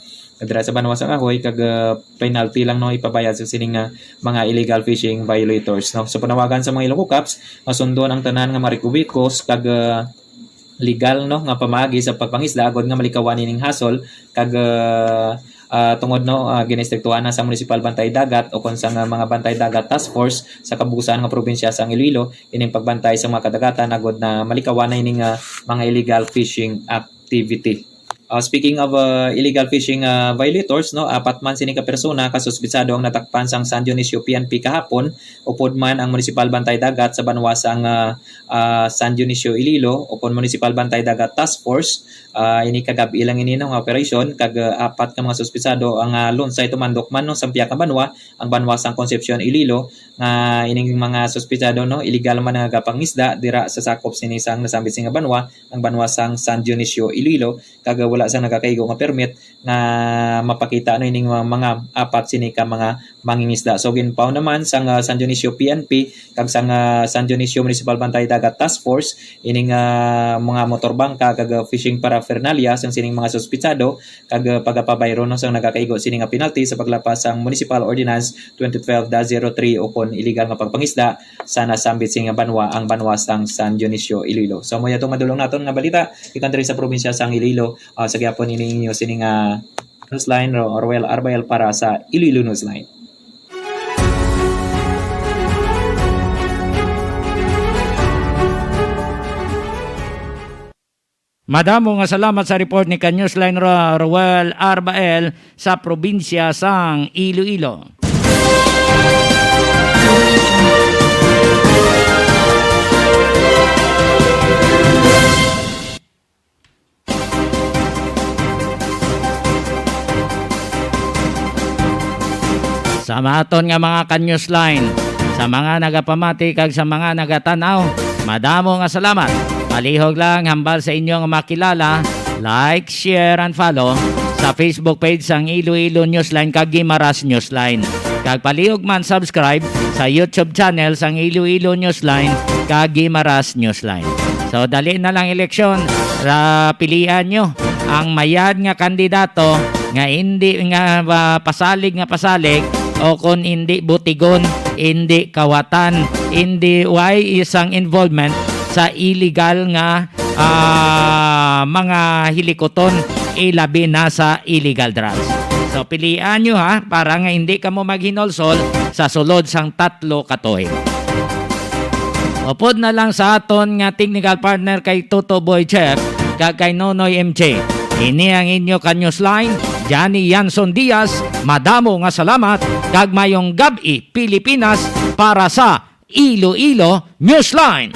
dira sa banwa sang Ajuy, kag, ah, penalty lang, no, ipabayad sa sining, ah, mga illegal fishing violators, no. So, panawagan sa mga Ilonggo Cops nga sundon ang tanan nga mga requisitos kag, ah, legal, no, nga pamaagi sa pagpangisda agod nga malikawan ining hasol kag, ah, ah, tungod, no, ah, ginistriktuhan na sa Municipal Bantay Dagat o kon sa nga mga Bantay Dagat Task Force sa kabuusan nga probinsya sang Iloilo ining pagbantay sa mga kadagatan agod na malikawan na ining, ah, mga illegal fishing activity. Ah, speaking of, ah, illegal fishing, ah, violators, no, apat man sini ka persona kasuspitsado ang natakpan sang San Dionisio P N P kahapon, upod man ang Municipal Bantay Dagat sa banwa sang, ah, ah, San Dionisio, Iloilo, o kon Municipal Bantay Dagat Task Force. Ah, ini kagab-i lang ini, no, nga operasyon, kag, ah, apat ka mga suspitsado ang, ah, lunsay tumandok man, no, sa pihak nga banwa, ang banwa sang Concepcion, Iloilo, nga ining mga suspitsado, no, illegal man nga gapangisda dira sa sakop sini sang nasambit sini nga banwa, ang banwa sang San Dionisio, Iloilo, kag wala sang nagakaigo nga permit nga mapakita, no, ining mga, mga apat sini ka mga mangingisda. So, ginpaw naman sang, ah, San Dionisio P N P kag sang, ah, San Dionisio Municipal Bantay Dagat Task Force ining, ah, mga motorbangka kag, ah, fishing paraphernalia sang sining mga suspitsado kag, ah, pagapabayro, no, sang nagakaigo sini nga penalty sa paglapas sang Municipal Ordinance twenty twelve dash zero three o kon illegal nga pagpangisda sa nasambit sini nga banwa, ang banwa sang San Dionisio, Iloilo. So, amo ya tong madulong naton nga balita gikan diri sa probinsya sang Iloilo. Ah, sa gihapon ini inyo sini nga Newsline, Ro-, Roel Arbel para sa Iloilo Newsline. Madamo nga salamat sa report ni ka Newsline Ro-, Roel Arbael sa probinsya sang Iloilo. Sa aton nga mga ka-Newsline, sa mga nagapamati kag sa mga nagatan-aw, madamo nga salamat. Palihog lang, hambal sa inyo nga makilala, like, share, and follow sa Facebook page sang Iloilo Newsline kag Guimaras Newsline. Kag palihog man subscribe sa YouTube channel sang Iloilo Newsline kag Guimaras Newsline. So, dali na lang eleksyon, ra pilian nyo ang mayad nga kandidato nga hindi nga, ah, pasalig nga pasalig, o kon hindi butigon, hindi kawatan, hindi way isang involvement sa illegal nga, ah, mga hilikuton, ilabi na sa illegal drugs. So, pilian nyo, ha, para nga hindi kamo maghinulsol sa sulod sang tatlo ka tuig. Upod na lang sa aton nga technical partner kay Toto Boy Chef kag kay Nonoy M J. Ini ang inyo ka-Newsline, Johnny Yanson Diaz. Madamo nga salamat kag mayong gab-i, Pilipinas, para sa Iloilo Newsline.